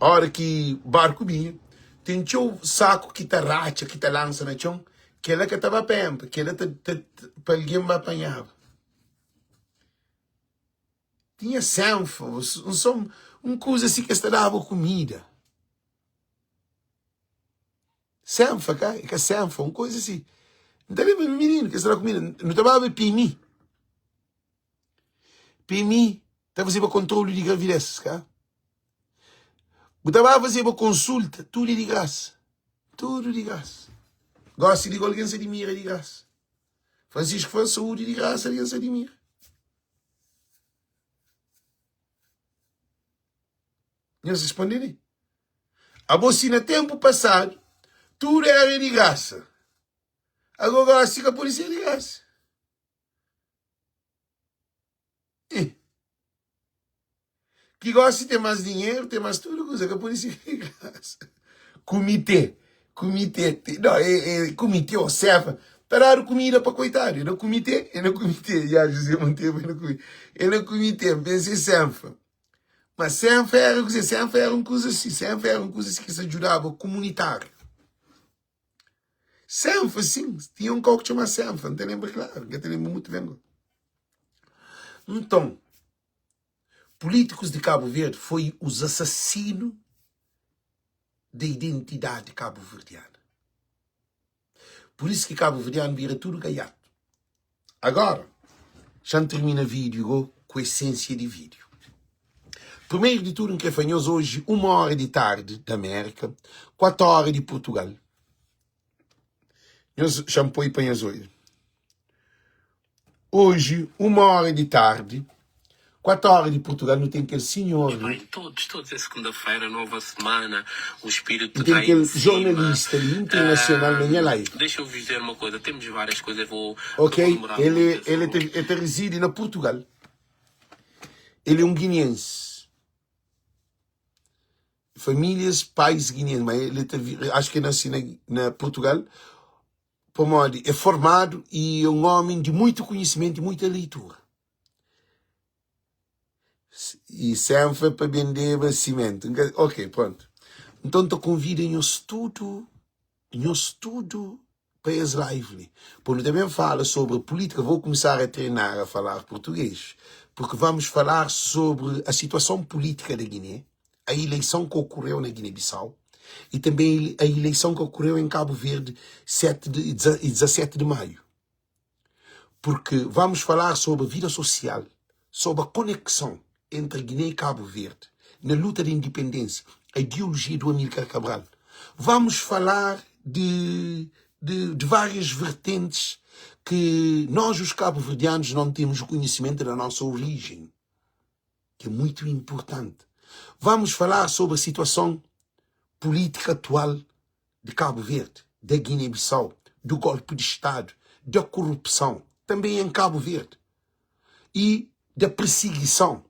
óra ki barku binha, ten txeu saku ki ta ratxa, ki ta lansa na txon, kel-la ka ta ba pa énpra, kel-la ta, ta, pa algen ba panhaba. Tinha senfa, un son, un kuza si ki es ta daba kumida. Senfa ka? É ka senfa, un koza si. N ta lenbra mi mininu ki es ta da kumida. Nu ta baba PMI. PMI ta fazeba kontrolu di gravidez, ka? Bu ta baba fazeba konsulta, tudu é di grasa. Tudu di grasa. Gosi di algen sa dimira di grasa. Francisco fla saúdi di grasa, algen sa dimira. Nhos responde li. Abo si na tempu pasadu tudu era di grasa, ago gosi ka pode ser di grasa. Ih. Ki gosi ten mas dinheru, ten mas tudu kuza, ka pode ser di grasa. Kumite, kumite, no, é, é kumite ou sefa, ta dadu kumida pa koitadu, é na kumite, é na kumite, ya José Monteiro é na kumite, é na kumite, N pensa é senfa. Ma senfa era kuzê? Senfa era un kuza si, senfa era un kuza si ki sa djudaba kumunitáriu. Senfa, sin, tinha un kau ki txoma senfa, N ta lenbra klaru, N ka ta lenbra mutu ben. Nton, Políticos de Cabo Verde foi os assassino da identidade cabo-verdiana. Por isso que cabo-verdiano bira tudo gaiato. Agora, xa N termina vídeo go ku essência di vídeo. Primeiro de tudo N kre fla nhos hoje uma hora di tarde da América, 4 hora di Portugal. Nhos xa N poi pa nhos obi. Oji, uma óra di tardi, 4 óra di Purtugal, nu ten kel sinhor li. Pai, todos, todos é segunda-feira, nova semana, o espírito Nu ten está kel em cima. jornalista li internasional na nha live. Deixa eu vos dizer uma coisa, temos várias coisas, vou, Ok, não vou demorar ele, muito, é ele, só te, ele te reside na Portugal. Ele é um guineense. Famílias, pais guineenses, mas ele te, acho que nasce na, na Portugal. Pamodi é formadu i é un ómi di muitu konhisimentu i muita leitura. I senfra pa bendeba simentu. N ka, ok, prontu. Nton, N ta konvida nhos tudu, nhos tudu pa es live li. Pa nu ta ben fala sobri pulítika. Vou começar a treinar a falar português, porque vamos falar sobre a situação política da Guiné, a eleição que ocorreu na Guiné-Bissau e também a eleição que ocorreu em Cabo Verde 7 de, e 17 de maio. Porque vamos falar sobre a vida social, sobre a conexão entre Guiné e Cabo Verde na luta da independência, a ideologia do Amílcar Cabral. Vamos falar de, de, de várias vertentes que nós, os cabo-verdianos, não temos o conhecimento da nossa origem que é muito importante. Vamos falar sobre a situação política atual de Cabo Verde, da Guiné-Bissau, do golpe de Estado, da corrupção, também em Cabo Verde, e da perseguição.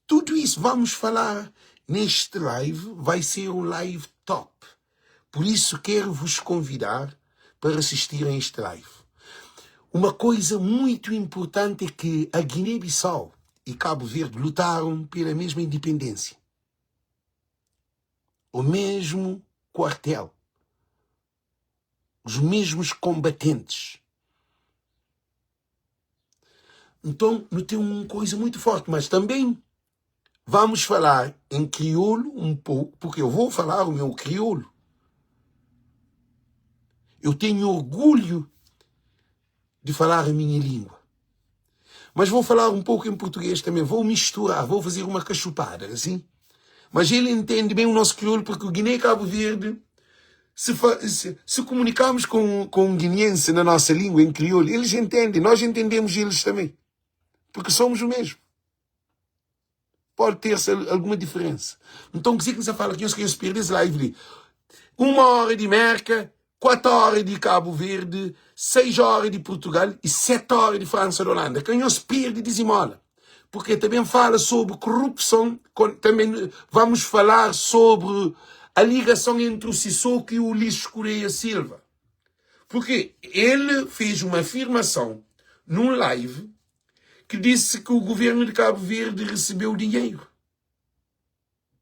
Tudo isso vamos falar neste live, vai ser um live top. Por isso quero vos convidar para assistir a este live. Uma coisa muito importante é que a Guiné-Bissau e Cabo Verde lutaram pela mesma independência. O mesmo quartel. Os mesmos combatentes. Então, não tem uma coisa muito forte, mas também vamos falar em crioulo um pouco, porque eu vou falar o meu crioulo. Eu tenho orgulho de falar a minha língua. Mas vou falar um pouco em português também, vou misturar, vou fazer uma cachupada, assim. Mas ele entende bem o nosso crioulo, porque o Guiné e Cabo Verde, se, se, se comunicarmos com, com um guineense na nossa língua, em crioulo, eles entendem, nós entendemos eles também. Porque somos o mesmo. Pode ter-se alguma diferença. Então, que você fala que eu quero perder esse live ali. Uma hora de Merca, 4 horas de Cabo Verde, 6 horas de Portugal e 7 horas de França e Holanda. Quem os perde dizimola. Porque também fala sobre corrupção, também vamos falar sobre a ligação entre o Sissoko e o Ulisses Correia Silva. Porque ele fez uma afirmação num live que disse que o governo de Cabo Verde recebeu dinheiro.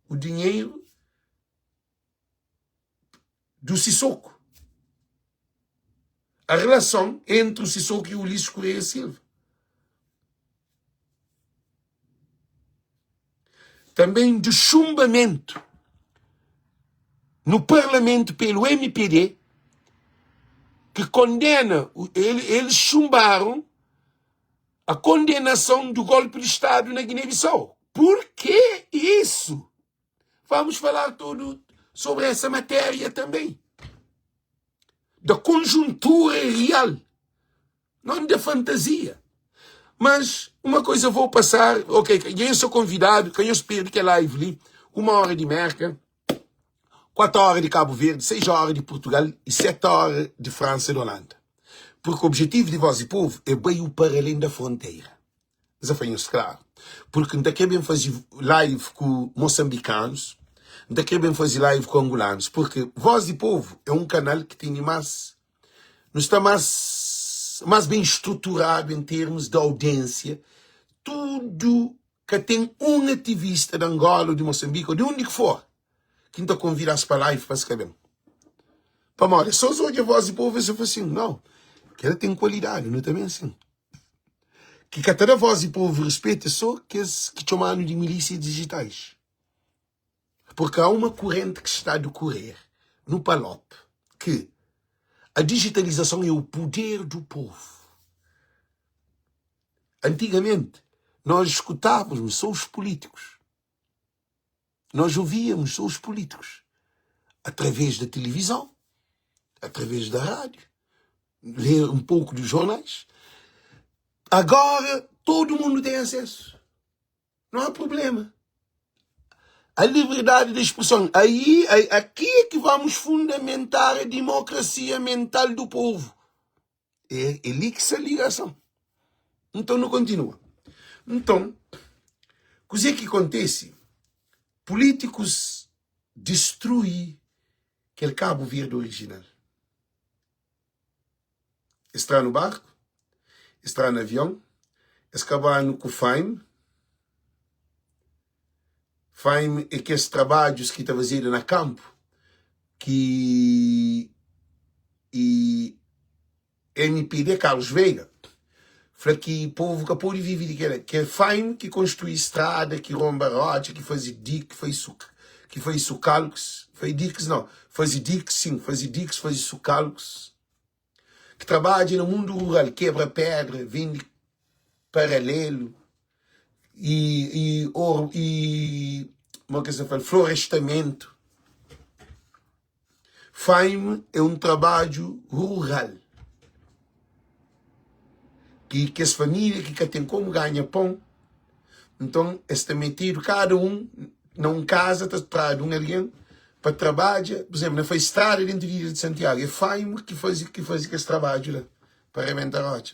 O dinheiro do Sissoko. A relação entre o Sissoko e o Ulisses Correia Silva. Também do chumbamento no Parlamento pelo MPD, que condena, eles chumbaram a condenação do golpe de Estado na Guiné-Bissau. Por que isso? Vamos falar tudo sobre essa matéria também. Da conjuntura real, não da fantasia. Mas uma coisa vou passar, ok, quem eu sou convidado, quem eu espero que é live ali, uma hora de Merca, 4 horas de Cabo Verde, 6 horas de Portugal e 7 horas de França e de Holanda. Porque o objetivo de Voz e Povo é bem o para além da fronteira. Desafios, claro. Porque não quer bem fazer live com moçambicanos, não quer bem fazer live com angolanos, porque Voz e Povo é um canal que tem mais, não está mais, mais bem estruturado em termos de audiência. Tudo que tem um ativista de Angola ou de Moçambique ou de onde que for, que não convida para live para se caber. Para morrer, só os a Voz e Povo, eu falo assim, não, que ela tem qualidade, não também assim. Ki ka ta da voz di povu respetu é so kes ki txomanu di milísia digitais. Porque há uma corrente que está a decorrer no PALOP que a digitalização é o poder do povo. Antigamente, nós escutávamos só os políticos. Nós ouvíamos só os políticos. Através da televisão, através da rádio, ler um pouco dos jornais. Agora, todo mundo tem acesso. Não há problema. A liberdade de expressão. Aí, aqui é que vamos fundamentar a democracia mental do povo. É, é ali que se a ligação. Então não continua. Então, o que que acontece? Políticos destruem aquele Cabo Verde original. Es tra no barku, es tra na avion, es kaba-nu ku faim. Faim é kes trabadjus ki ta fazedu na kanpu ki i MPD, Carlos Veiga, fla ki povu ka pode vive di kela. Ke faim ki konstrui strada, ki ronba rotxa, ki faze dik, ki faze sukalkus, faze diks nau, faze diks sin, faze diks, faze sukalkus. ki trabadja na mundu rural, kebra pedra, vende paralelu i i or i mo ke sa fla florestamentu. Faim é un trabadju rural ki kes família ki ka ten komu ganha pon, nton es ta metedu kada un na un kaza ta tradu un algen pa trabadja, pur izénplu, na faze strada déntu di ilha di Santiagu, é Faimo ki faze ki faze kes trabadju la pa rebenta rótxa.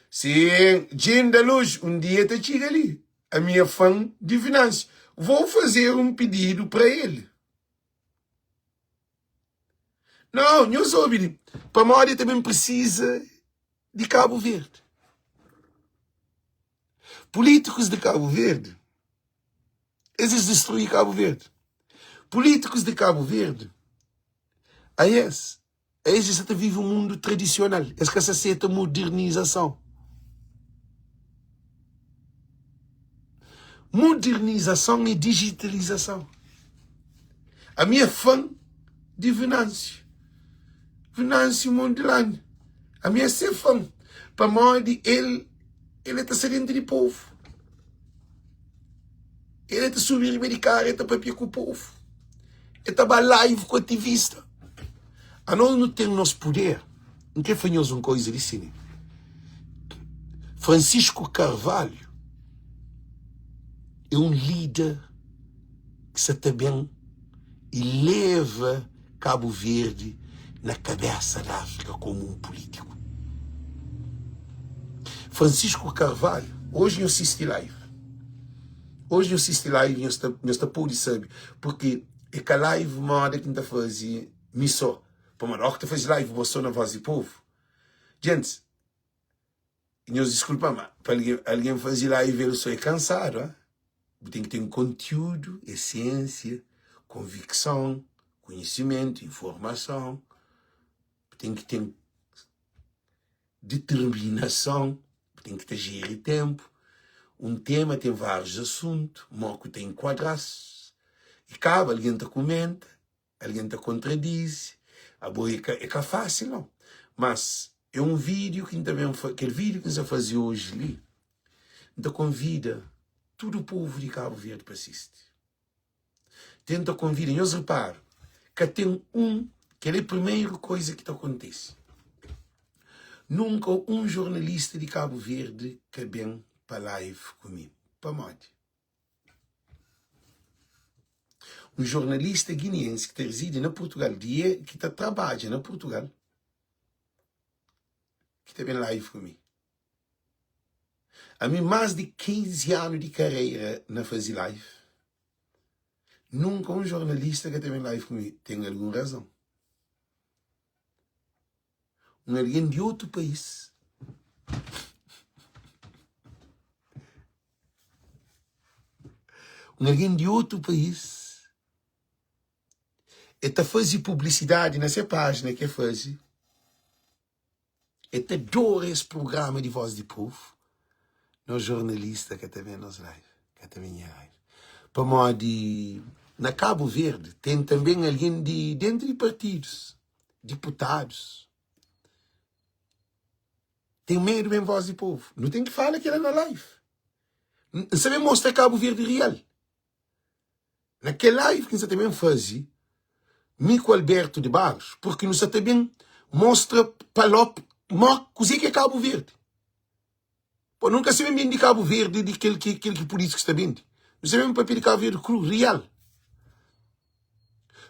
Sim, Djinda Luz, um dia ta txiga li. Ami é fã di Venâncio. Vou fazer um pedido pra ele. Não, nhos obi li. Pamodi el ta ben precisa di Cabo Verde. Políticos de Cabo Verde, eles destruem Cabo Verde. Políticos de Cabo Verde, a es, eles já vive um mundo tradicional. Eles que se aceitam modernização. Modernização e digitalização. A minha fã de Venâncio. Venâncio Mondlane. A minha ser fã. Pamodi el el é ta sta dentro di povo. El é ta subi riba di kara, el ta papia ku povo. El ta ba live ku ativista. Anos nu ten nos puder. N kre fla nhos un koiza di si li. Francisco Carvalho é un lider ki sa ta ben i leva Cabo Verde na kabesa di Afrika komu un pulitiku. Francisco Carvalho, oji nho sisti live, oji nho sisti live nho sta nho sta podi sabi, porque é ka live moda ki N ta fazi mi so, pamodi oki ta fazi live bo so na voz di povo, djentis, Nhos diskulpa ma pa algen faze live el so é kansadu ah bu ten ki ten kontiudu, esensia, konvikson, konhisimentu, informason, bu ten ki ten diterminason, bu ten ki ta jeri tenpu, un tema ten várius asuntu, mo ku ta enkuadra-s i kaba algen ta kumenta. Algen ta kontradize, abo é ka é ka fásil nau. Mas é un vídiu ki N ta ben fa kel vídiu ki N sta faze oji li, N ta konvida tudu povu di Kabu Verdi pa sisti. Tenta konvida, nhos repara, ka ten un, kel é primeru koiza ki ta kontise. Nunka un jornalista di Kabu Verdi ka ben pa live ku mi. Pamodi? Un jornalista guineense ki ta rizidi na Purtugal, di e ki ta trabadja na Purtugal, ki ta ben live ku mi. Ami más di 15 anu di karreira na faze live, nunka un jornalista ka ta ben live ku mi. Ten algun razon. Un algen di otu país. Un algen di otu país e ta faze publisidadi na se pájina ki e faze. E ta adora es prugrama di Voz di Povu. Nos jornalista ka ta ben nos live, ka ta ben nha live. Pamodi na Cabo Verde ten tanben algen di dentu di partidus, diputadus, ten medu ben Voz di Povu. Nu ten ki fala kila na live. N sa ben mostra Cabo Verde real. Na kel live ki N sa ta ben faze mi ku Alberto de Barros, porque nu sa ta ben mostra palop mo kuze ki é Cabo Verde. Pô, nu ka sa ben bende Cabo Verde di kel ki kel ki polítikus ta bende. Nu sa ben papia di Cabo Verde kru, real.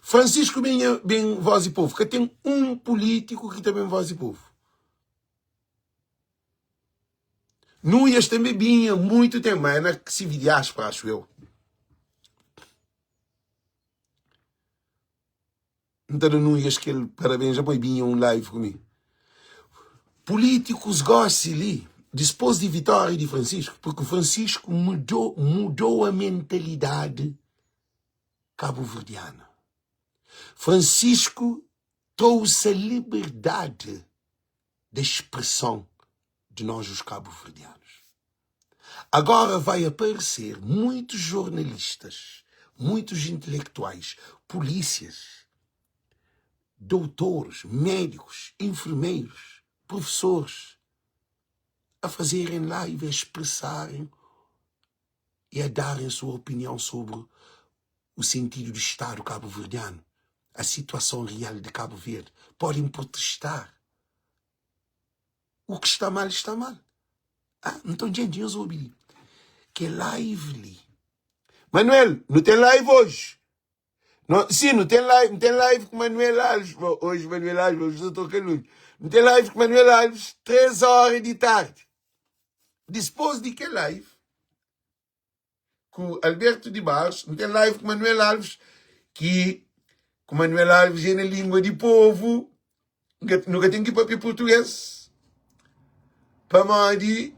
Francisco ben ben voz di povo. Ka ten un polítiku ki ta ben voz di povo. Nuias tanbe binha muito tempo, mas é na sivi diáspora, acho eu. N ta da Nuias kel parabéns, ja poi binha un live ku mi. Políticos gosi li, dispôs di vitória di Francisco, porque Francisco mudou, mudou a mentalidade cabo-verdiana. Francisco trouxe a liberdade da expressão de nós os cabo-verdianos. Agora vai aparecer muitos jornalistas, muitos intelectuais, polícias, doutores, médicos, enfermeiros, professores, a fazerem live, a expressarem e a darem a sua opinião sobre o sentido do Estado cabo-verdiano, a situação real de Cabo Verde. Podem protestar. O que está mal, está mal. Ah, então, gente, nhos obi li. Que live li. Manuel, não tem live hoje. Não, sim, não tem live, não tem live com Manuel Alves. Bom, hoje Manuel Alves, hoje eu estou calunho. Não tem live com Manuel Alves, 3 horas de tarde. Depois de que live, ku Alberto de Barros, N ten live ku Manuel Alves, ki ku Manuel Alves é na língua di povu, nu ka ten ki papia português, pamodi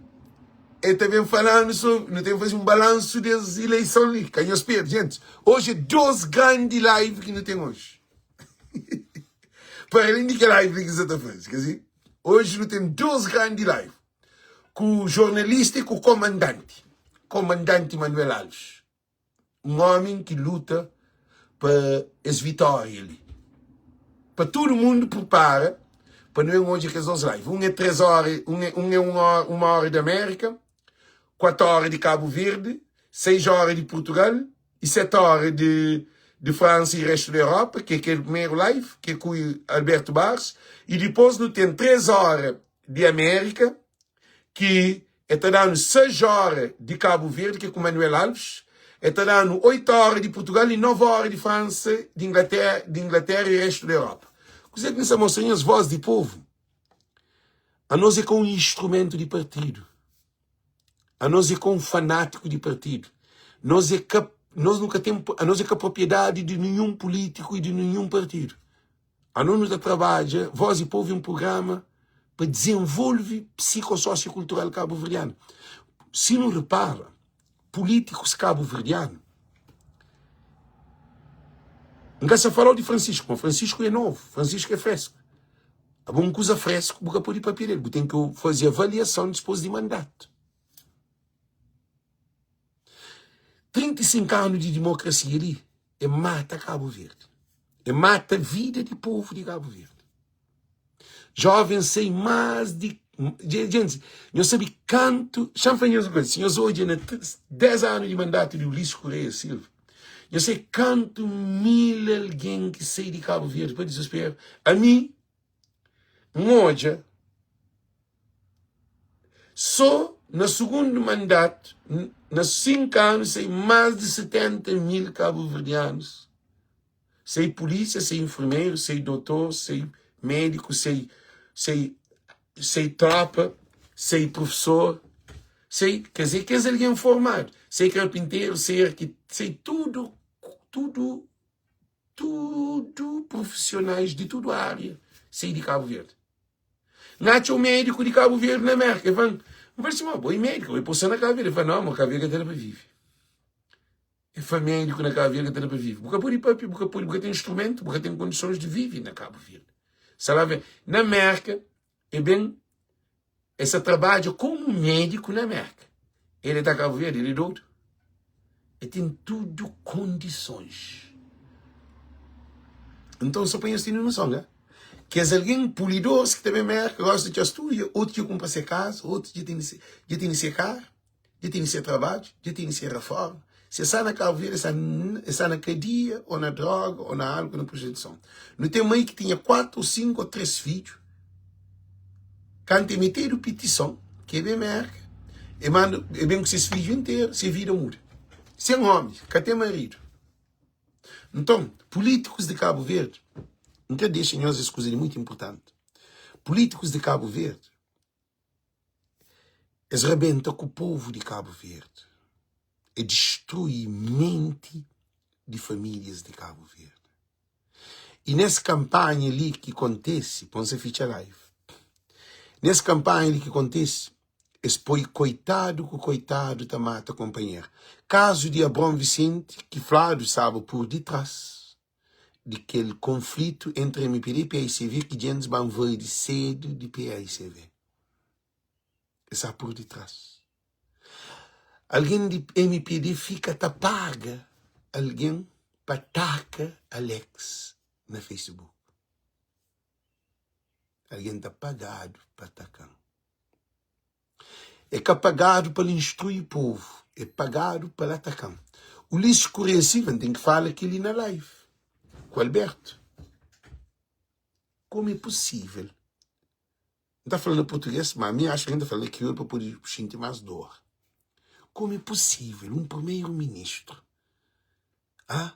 el ta ben falando sobre, nu ten ki faze un balansu des ileison li, ka nhos perde, gente, hoje é dos grandi live ki nu ten hoje, para além di kel live li ki N sa ta faze, ka si? Hoje nu ten dos grandi live. ku jornalista i ku komandanti, komandanti Manuel Alves, un omi ki luta pa es vitória li. Pa tudu mundu pripara pa nu ben odja kes dos live. Un é 3 óra, un é, un é un óra, uma óra di Amérika, 4 óra di Kabu Verdi, 6 óra di Purtugal i 7 óra di, di Fransa i restu di Europa, ki é kel primeru live, ki é ku Alberto Barros, i dipôs nu ten 3 óra di Amérika ki e ta danu 6 óra di Kabu Verdi ki é ku Manuel Alves, e ta danu 8 óra di Purtugal i 9 óra di Fransa, di Inglaterra, di Inglaterra i restu di Europa. Kuzê ki N sta mostra nhos? Voz di povu. Anos é ka un instrumentu di partidu. Anos é ka un fanátiku di partidu. Nos é ka, nos nu ka ten, anos é ka propriedadi di ninhun pulítiku i di ninhun partidu. Anos nu ta trabadja, Voz di Povu é un prugrama pa dizenvolve psikososiokultural kabuverdianu. Si nu repara, pulítikus kabuverdianu, N ka sa fala-u di Francisco, ma Francisco é novu, Francisco é fresku. Abo un kuza fresku bu ka pode papia del, bu ten ki faze avaliason dispôs di mandatu. 35 anu di dimokrasia li e mata Kabu Verdi, e mata vida di povu di Kabu Verdi. Jovens sai mas di Gente, nhos sabe kantu, xa-m fla nhos un kuza, si nhos odja na 10 anu di mandatu di Ulisses Correia Silva, nhos sabe kantu mil algen ki sai di Kabu Verdi pa dizusperu? Ami, N odja so na sugundu mandatu, na 5 anu, sai mas di 70 mil kabuverdianus, sai pulísia, sai infermeru, sai dotor, sai médiku, sai, sai, sai tropa, sai profesor, sai, quer dizer, kes algen formadu, sai karpinteru, sai arki, sai tudu, tudu Tudu profissionais di tudu área sai di Kabu Verdi. N atxa un médiku di Kabu Verdi na Mérka. El fla-m, N fla-l si, ma bo é médiku, bo é posa na Kabu Verdi. El fla, nau, ma Kabu Verdi ka ta da pa vive. El fla, médiku na Kabu Verdi ka ta da pa vive. Bu ka pode papia, bu ka pode, bu ka ten instrumentu, bu ka ten kondisons di vive na Kabu Verdi. Sa la ve. Na Mérka, e ben. El sa trabadja komu médiku na Mérka. El é ta Kabu Verdi, el é dodu. El ten tudu kondisons. Nton, so pa nhos tene noson, ka? Kes algen pulidoris ki ta ben Mérka gosi ta txeu studia, otu dja kunpra se kaza, otu dja tene se, dja tene se karu, dja tene se trabadju, dja tene se reforma. Se sta na Kabu Verdi, el sta na kadia, ô na droga, ô na álkol, na prostituison. Nu ten mai ki tinha 4 ô 5 ô 3 fidju, kantu el metedu pitison, ki el ben Mérka, el manda, el ben ku ses fidju interu, se vida muda. Sen ómi, ka ten maridu. Nton, pulítikus di Kabu Verdi, N ka dexa nhos es kuza li mutu inpurtanti, pulítikus di Kabu Verdi, Es rabenta ku povu di Kabu Verdi, e distrui menti di famílias di Kabu Verdi. I nes kanpanha li ki kontese, pon sa fitxa live, nes kanpanha li ki kontese, es poi koitadu ku koitadu ta mata konpanheru. Kazu di Abron Vicente ki fladu staba pur ditras di kel konflitu entri mpd i paicv ki djentis ba nvadi sedu di paicv. Es sta pur ditras. Algen di mpd fika ta paga algen pa ataka Alex na Facebook. Algen ta pagadu pa ataka-m. É ka pagadu pa-l instrui povu, é pagadu pa-l ataka-m. Ulisses Correia Silva, N ten ki fala kel-li na live ku Alberto. Komu é pusível? N ta fla na purtugês, má mi axa ki N ta fla na kriolu pa pode xinti más dor. Komu é pusível un primeru-ministru, ah,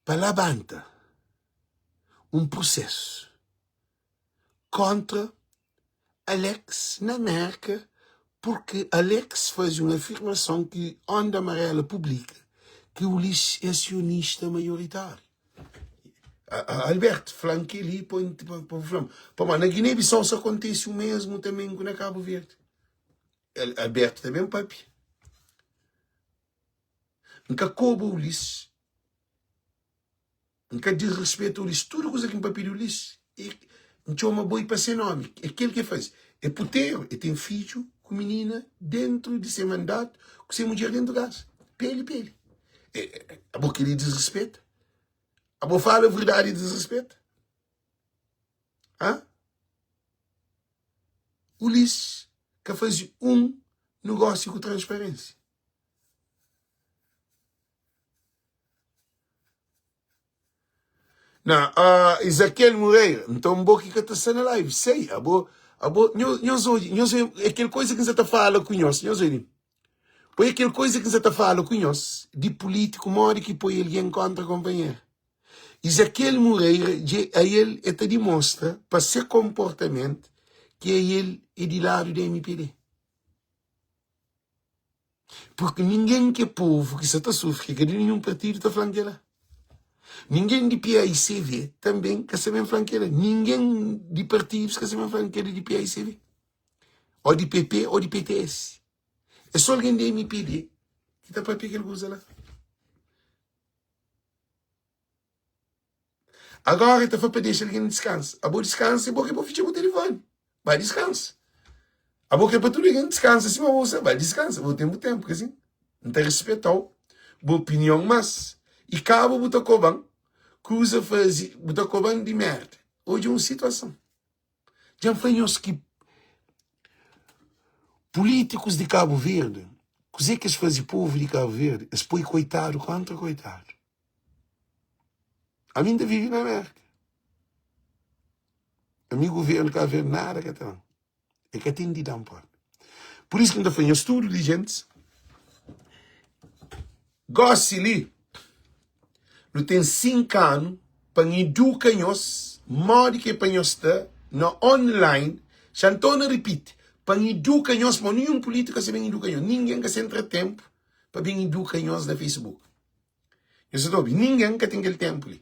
pa labanta un prusésu kontra Alex na Merka purki Alex faze un afirmason ki Onda Amarela publika ki Ulisses é asionista maioritáriu. Alberto fla-m kel-li pa N fla-m. Pamodi na Guiné-Bissau sa kontise o mesmu tanbe ku na Kabu Verdi. Alberto ta ben papia. N ka koba Ulisses. N ka disrespeta Ulisses. Tudu kuza ki N papia di Ulisses, N txoma boi pa se nomi. É kel ki el faze. É puteru, el ten fidju ku minina dentu di se mandatu, ku se mudjer dentu kaza. Peli, peli. Abo kel-li disrespeta? Abo fala verdadi é disrespeta? Ha? Ulisses ka faze un negósiu ku transparensia. Na, uh, Ezequiel Moreira, então bo ki ka ta sta na live, sei, abo, abo, nhos, nhos odja, nhos, é kel coisa ki nsa ta fala ku nhos, nhos odja, foi aquel coisa ki nsa ta fala ku nhos, di político, modi ki poi alguém contra companheiro. Ezequiel Moreira, dje, a el, é ta dimostra, pa se comportamento, ki a el é di lado di MPD. Purki ningen ki é povu ki sa ta sufri, ki ka di ninhun partidu ta fla-m kel-la. Ningen di paicv tanben ka sa ben fla-m kel-la. Ningen di partidus ka sa ben fla-m kel-la di paicv, ô di pp, ô di pts. É sô algen di mpd ki ta papia kel kuza la. Agora el ta fla pa dexa algen diskansa. Abo diskansa e bo ke pa fitxa bu telefoni. Ba diskansa. Abo ke pa tudu algen diskansa sima bo sta. Ba diskansa. Bo ten bu tempu, ka sin? N ta respetau bu opinion, mas i kaba bu ta koban kuza fazi, bu ta koban di merda. Odja un situason. Dja N fla nhos ki pulítikus di Kabu Verdi, kuzê ki es faze povu di Kabu Verdi? Es poi koitadu kontra koitadu. Ami N ta vive na Amérika. Ami governu di Kabu Verdi nada ka ta da-m. E ka ten di da-m propi. Pur isu ki N ta fla nhos tudu di gentis, gósi li nu ten 5 anu pa N iduka nhos modi ki é pa nhos sta na online. Xa N torna ripiti, pa N iduka nhos, pamodi ninhun pulítiku ka sa ben iduka nhos. Ningen ka sa entra tenpu pa ben iduka nhos na Facebook. Nhos sa ta obi? Ningen ka ten kel tenpu li.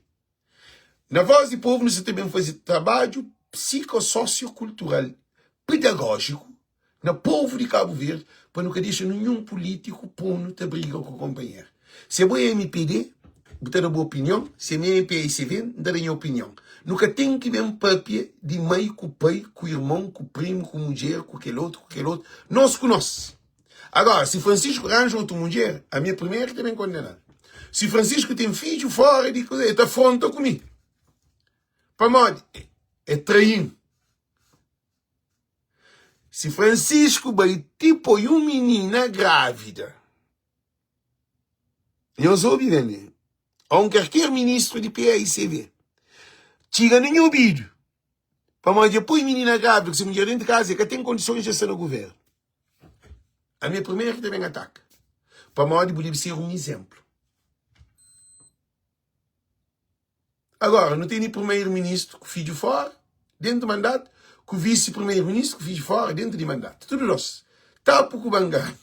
Na Voz di Povu nu sa ta ben faze trabadju psikososiokultural pedagójiku na povu di Kabu Verdi pa nu ka dexa ninhun pulítiku pô-nu ta briga ku konpanheru. Si abo é mpd, bu ta da bu opinion, si ami é paicv, N ta da nha opinion. Nu ka ten ki ben papia di mai ku pai, ku irmon, ku primu, ku mudjer, ku kel otu, ku kel otu. Nos ku nos. Agora, si Francisco ranja otu mudjer, ami é primeru ki ta ben kondenal. Si Francisco ten fidju fora di kuza, el ta afronta ku mi. Pamodi? É train. Si Francisco bai ti poi un minina grávida, nhos obi ben li, a un karker ministru di PAICV, txiga na nha obidu, pamodi dja poi minina grávida ku se mudjer dentu kaza, el ka ten kondisons di sta na guvernu. Ami é primeru ki ta ben ataka, pamodi bu debe ser un izénplu. Agora, nu tene primeiro-ministru ku fidju fora, dentu mandatu, ku visi-primeiro-ministru ku fidju fora, dentu di mandatu. Tudu dos. Tapu ku bangani.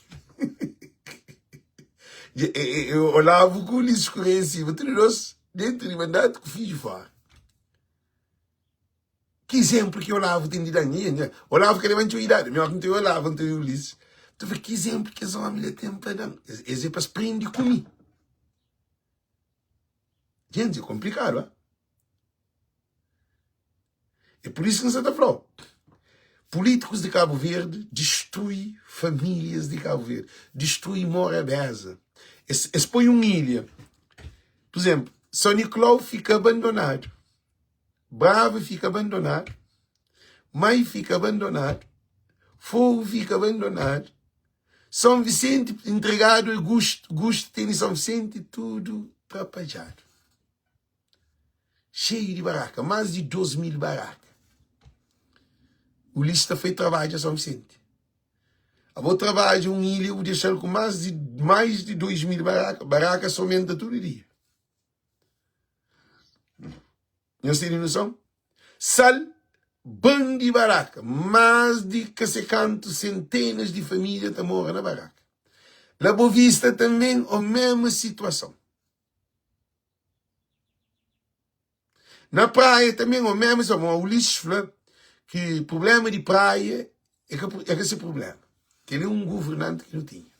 Olavo ku Ulisses Correia Silva, tudu dos, dentu di mandatu ku fidju fora. Ki izénplu ki Olavo ten di da? Nha, Olavo ka leba-m txeu idadi. Mi óki N ten Olavo, N ten Ulisses. Ta fla, ki izénplu ki es ómi la ten pa da-m? Es é pa es prende ku mi. Gente, é komplikadu, ha? É por isso ki N sa ta fla-u, polítikus di Kabu Verdi distrui famílias di Kabu Verdi, distrui Morabeza. Es, es poi un ilha. Por exemplo, São Nicolau fika abandonadu, Brava fika abandonadu, Mai fika abandonadu, Fogo fika abandonadu, São Vicente entregadu e gustu, gustu tene São Vicente tudu trapadjadu. Xeiu di baraka, más di 2000 baraka. Ulisses ta foi trabadja São Vicente. Abo trabadja un ilha bu dexa-l ku más di mais di 2000 baraka, baraka sa aumenta tudu dia. Nhos tene noson? Sal ban di baraka. Más di ka se kantu sentenas di família ta mora na baraka. La Bovista tanben o mesmu situason. Na praia tanben o mesmu situason. Ma Ulisses fla ki prublema di praia é ka, é ka se prublema. Kel-li é un governanti ki nu tinha.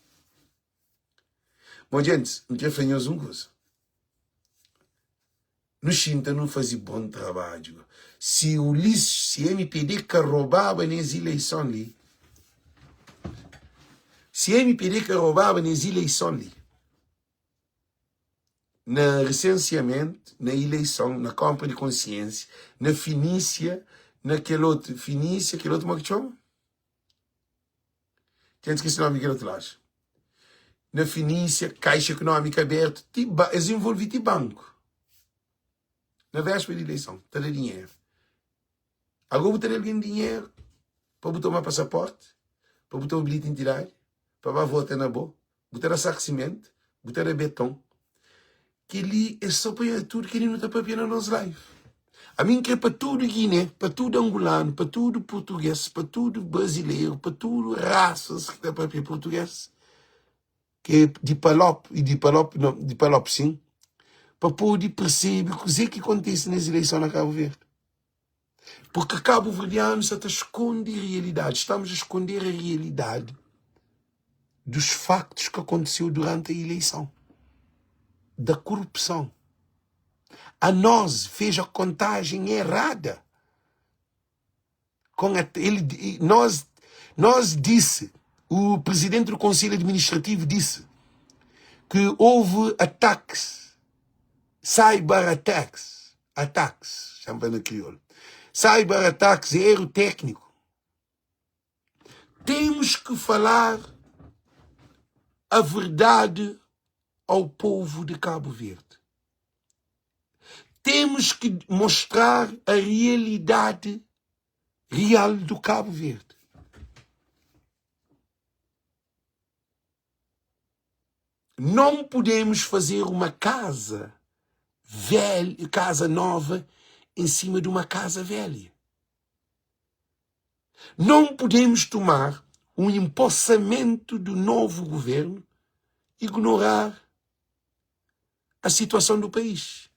Bom, gentis, N kre fla nhos un kuza. Nu xinta nu faze bon trabadju. Si Ulisses, si mpd ka robaba nes ileison li, si mpd ka robaba nes ileison li, na resensiamentu, na ileison, na konpra di konsiensia, na finisia, na kel otu, finisia, kel otu mo ki txoma? Dja N skese nomi di kel otu loja. Na Finísia, Kaixa Ekonómika Abertu, ti ba, es involvi ti banku. Na véspera di ileison, ta da dinheru. Agora bu ta da algen dinheru pa bu toma pasaporti, pa bu toma bilheti di identidadi, pa ba vota na bo, bu ta da saku simentu, bu ta da beton. Kel-li é sô pa tudu kel-li nu ta pâpia na nos live. Ami N krê pa tudu Giné, pa tudu Angulanu, pa tudu Purtugês, pa tudu Brazileru, pa tudu rasas ki ta pâpia purtugês, ki é di Palop i di Palop, nau, di Palop sin, pa pode persebe kuzê ki kontise nes ileison na Kabu Verdi. Porque cabo-verdiano sa ta esconde realidade, estamos a esconder a realidade dos factos que aconteceu durante a eleição, da corrupção. A nós fez a contagem errada. Com a, ele, nós, nós disse, o presidente do Conselho Administrativo disse que houve ataques, cyber attacks, ataques, chama na crioulo. Cyber ataques, erro técnico. Temos que falar a verdade ao povo de Cabo Verde. Temos que mostrar a realidade real do Cabo Verde. Não podemos fazer uma casa velha, casa nova em cima de uma casa velha. Não podemos tomar um empossamento do novo governo, ignorar a situação do país,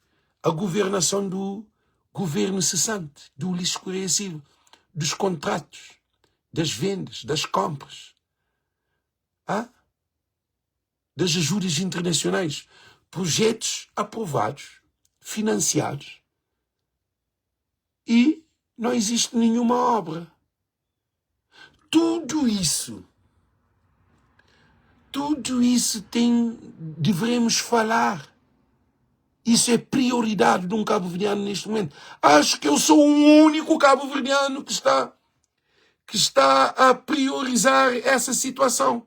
a governação do governo cessante, do Ulisses Correia Silva, dos contratos, das vendas, das compras, ah? das ajudas internacionais, projetos aprovados, financiados. E não existe nenhuma obra. Tudo isso, tudo isso tem, devemos falar. Isso é prioridade de um cabo-verdiano neste momento. Acho que eu sou o único cabo-verdiano que está, que está a priorizar essa situação.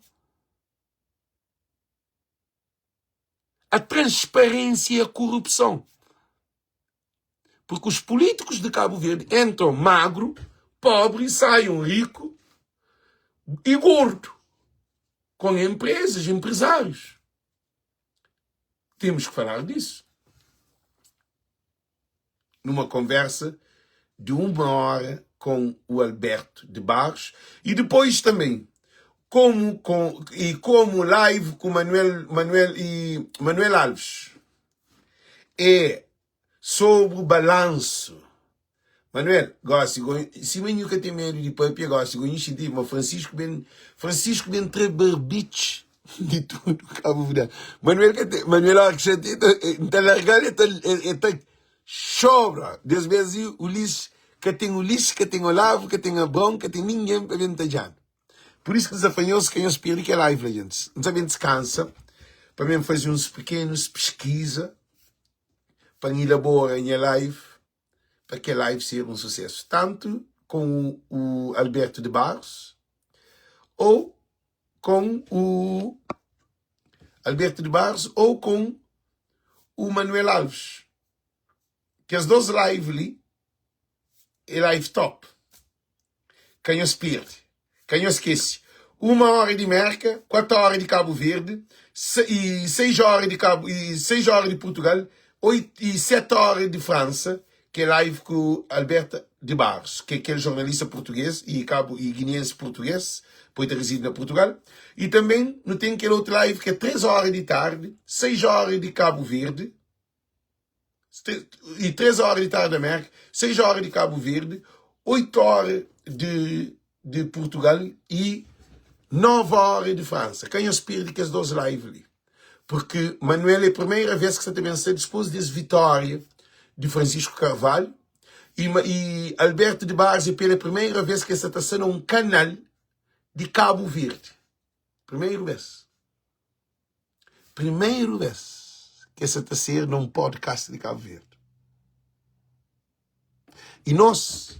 A transparência e a corrupção. Porque os políticos de Cabo Verde entram magro, pobre e saiam rico e gordo. Com empresas, empresários. Temos que falar disso. Numa conversa de uma hora com o Alberto de Barros e depois também como com e como live com Manuel Manuel e Manuel Alves é sobre o balanço Manuel gosi sima nhu ka ten medu di papia gosi go nhu xinti ma Francisco ben Francisco ben tra barbitxi di tudu Cabo Verdeano Manuel ka ten Manuel ora ki xatia N ta largal el ta el ta xobra des bes li Ulisses ka ten Ulisses ka ten Olavo ka ten Abraão ka ten ningen pa ben tadjanu Por isso ki dizafia nhos ka nhos perde kel live la gentis N ta ben diskansa pa ben faze uns pekenus piskiza pa N ilabora nha live pa kel live ser un susesu tantu com o Alberto de Barros ou com o Alberto de Barros ou com o Manuel Alves. Kes dos live li é live top. Ka nhos perde, ka nhos skese. Uma hora di Merka, 4 hora di Cabo Verde, e 6 hora di Cabo e 6 hora di Portugal, 8 e 7 hora di França, que é live com Alberto de Barros, que é aquele jornalista português e cabo e guineense português, pois reside na Portugal. E também não tem aquele outro live que é 3 horas de tarde, 6 horas de Cabo Verde, e 3 horas de tarde da América, 6 horas de Cabo Verde, 8 horas de, de Portugal e 9 horas de França. Quem os perde que as duas live ali? Porque Manuel é a primeira vez que está também a depois dessa vitória de Francisco Carvalho e, e Alberto de Barros é pela primeira vez que está sendo um canal de Cabo Verde. Primeira vez. Primeiro vez que essa ta ser num podcast de Cabo Verde. E nós,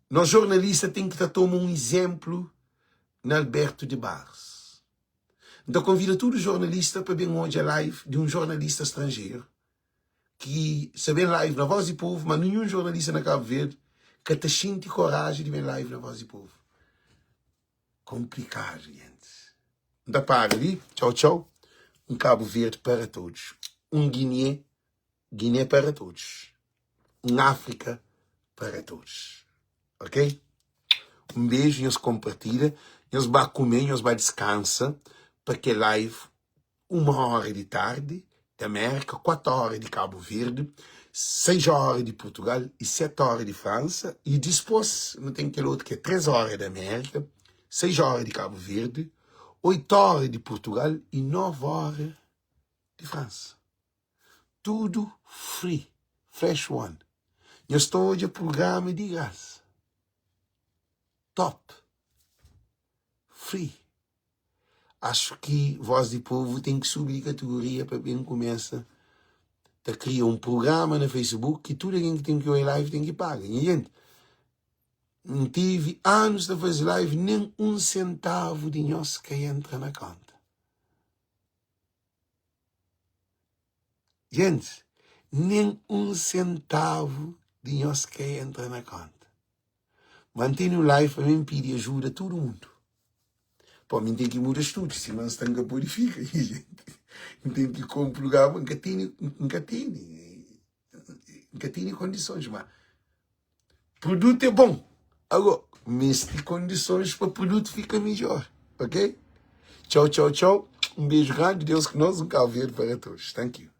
nós jornalista tem que ta toma um exemplo na Alberto de Barros. Então convida todo jornalista para bem hoje a live de um jornalista estrangeiro que se bem live na Voz do Povo, mas nenhum jornalista na Cabo Verde que te sente coragem de bem live na Voz do Povo. Complicado, gente. N ta para li. Tchau, tchau. Um Cabo Verde para todos. Um Guiné, Guiné para todos. Um África para todos. Ok? Um beijo, nhos compartilha, nhos ba comer, nhos ba descansa, pa ke live uma hora di tardi di Amérika, 4 hora di Cabo Verde, 6 hora di Portugal e 7 hora di França. E dispôs nu ten kel otu ki é 3 hora di Amérika, 6 hora di Cabo Verde, 8 hora di Portugal e 9 hora di França. Tudu free, fresh one. Nhos ta odja prugrama di grasa. Top. Free. Acho ki Voz di Povo ten ki subi di kategoria pa ben kumesa ta kria un prugrama na Facebook ki tudu algen ki ten ki oi live ten ki paga. Nha jenti, N tivi anus ta faze live nen un sentavu di nhos ka entra na konta. Gentis, nen un sentavu di nhos ka entra na konta. Ma N tene un live pa mi N pidi ajuda tudu mundu. Pô, mi N ten ki muda stúdiu, sima N sta N ka pode fika. N ten ki konpra lugar, ma N ka tene, N ka tene, N ka tene kondisons. Ma produtu é bon. Agora, meste kondisons pa produtu fika midjor, ok? Txau, txau, txau. Un beju grandi, Deus ku nos, un Cabo Verde para todos. Thank you.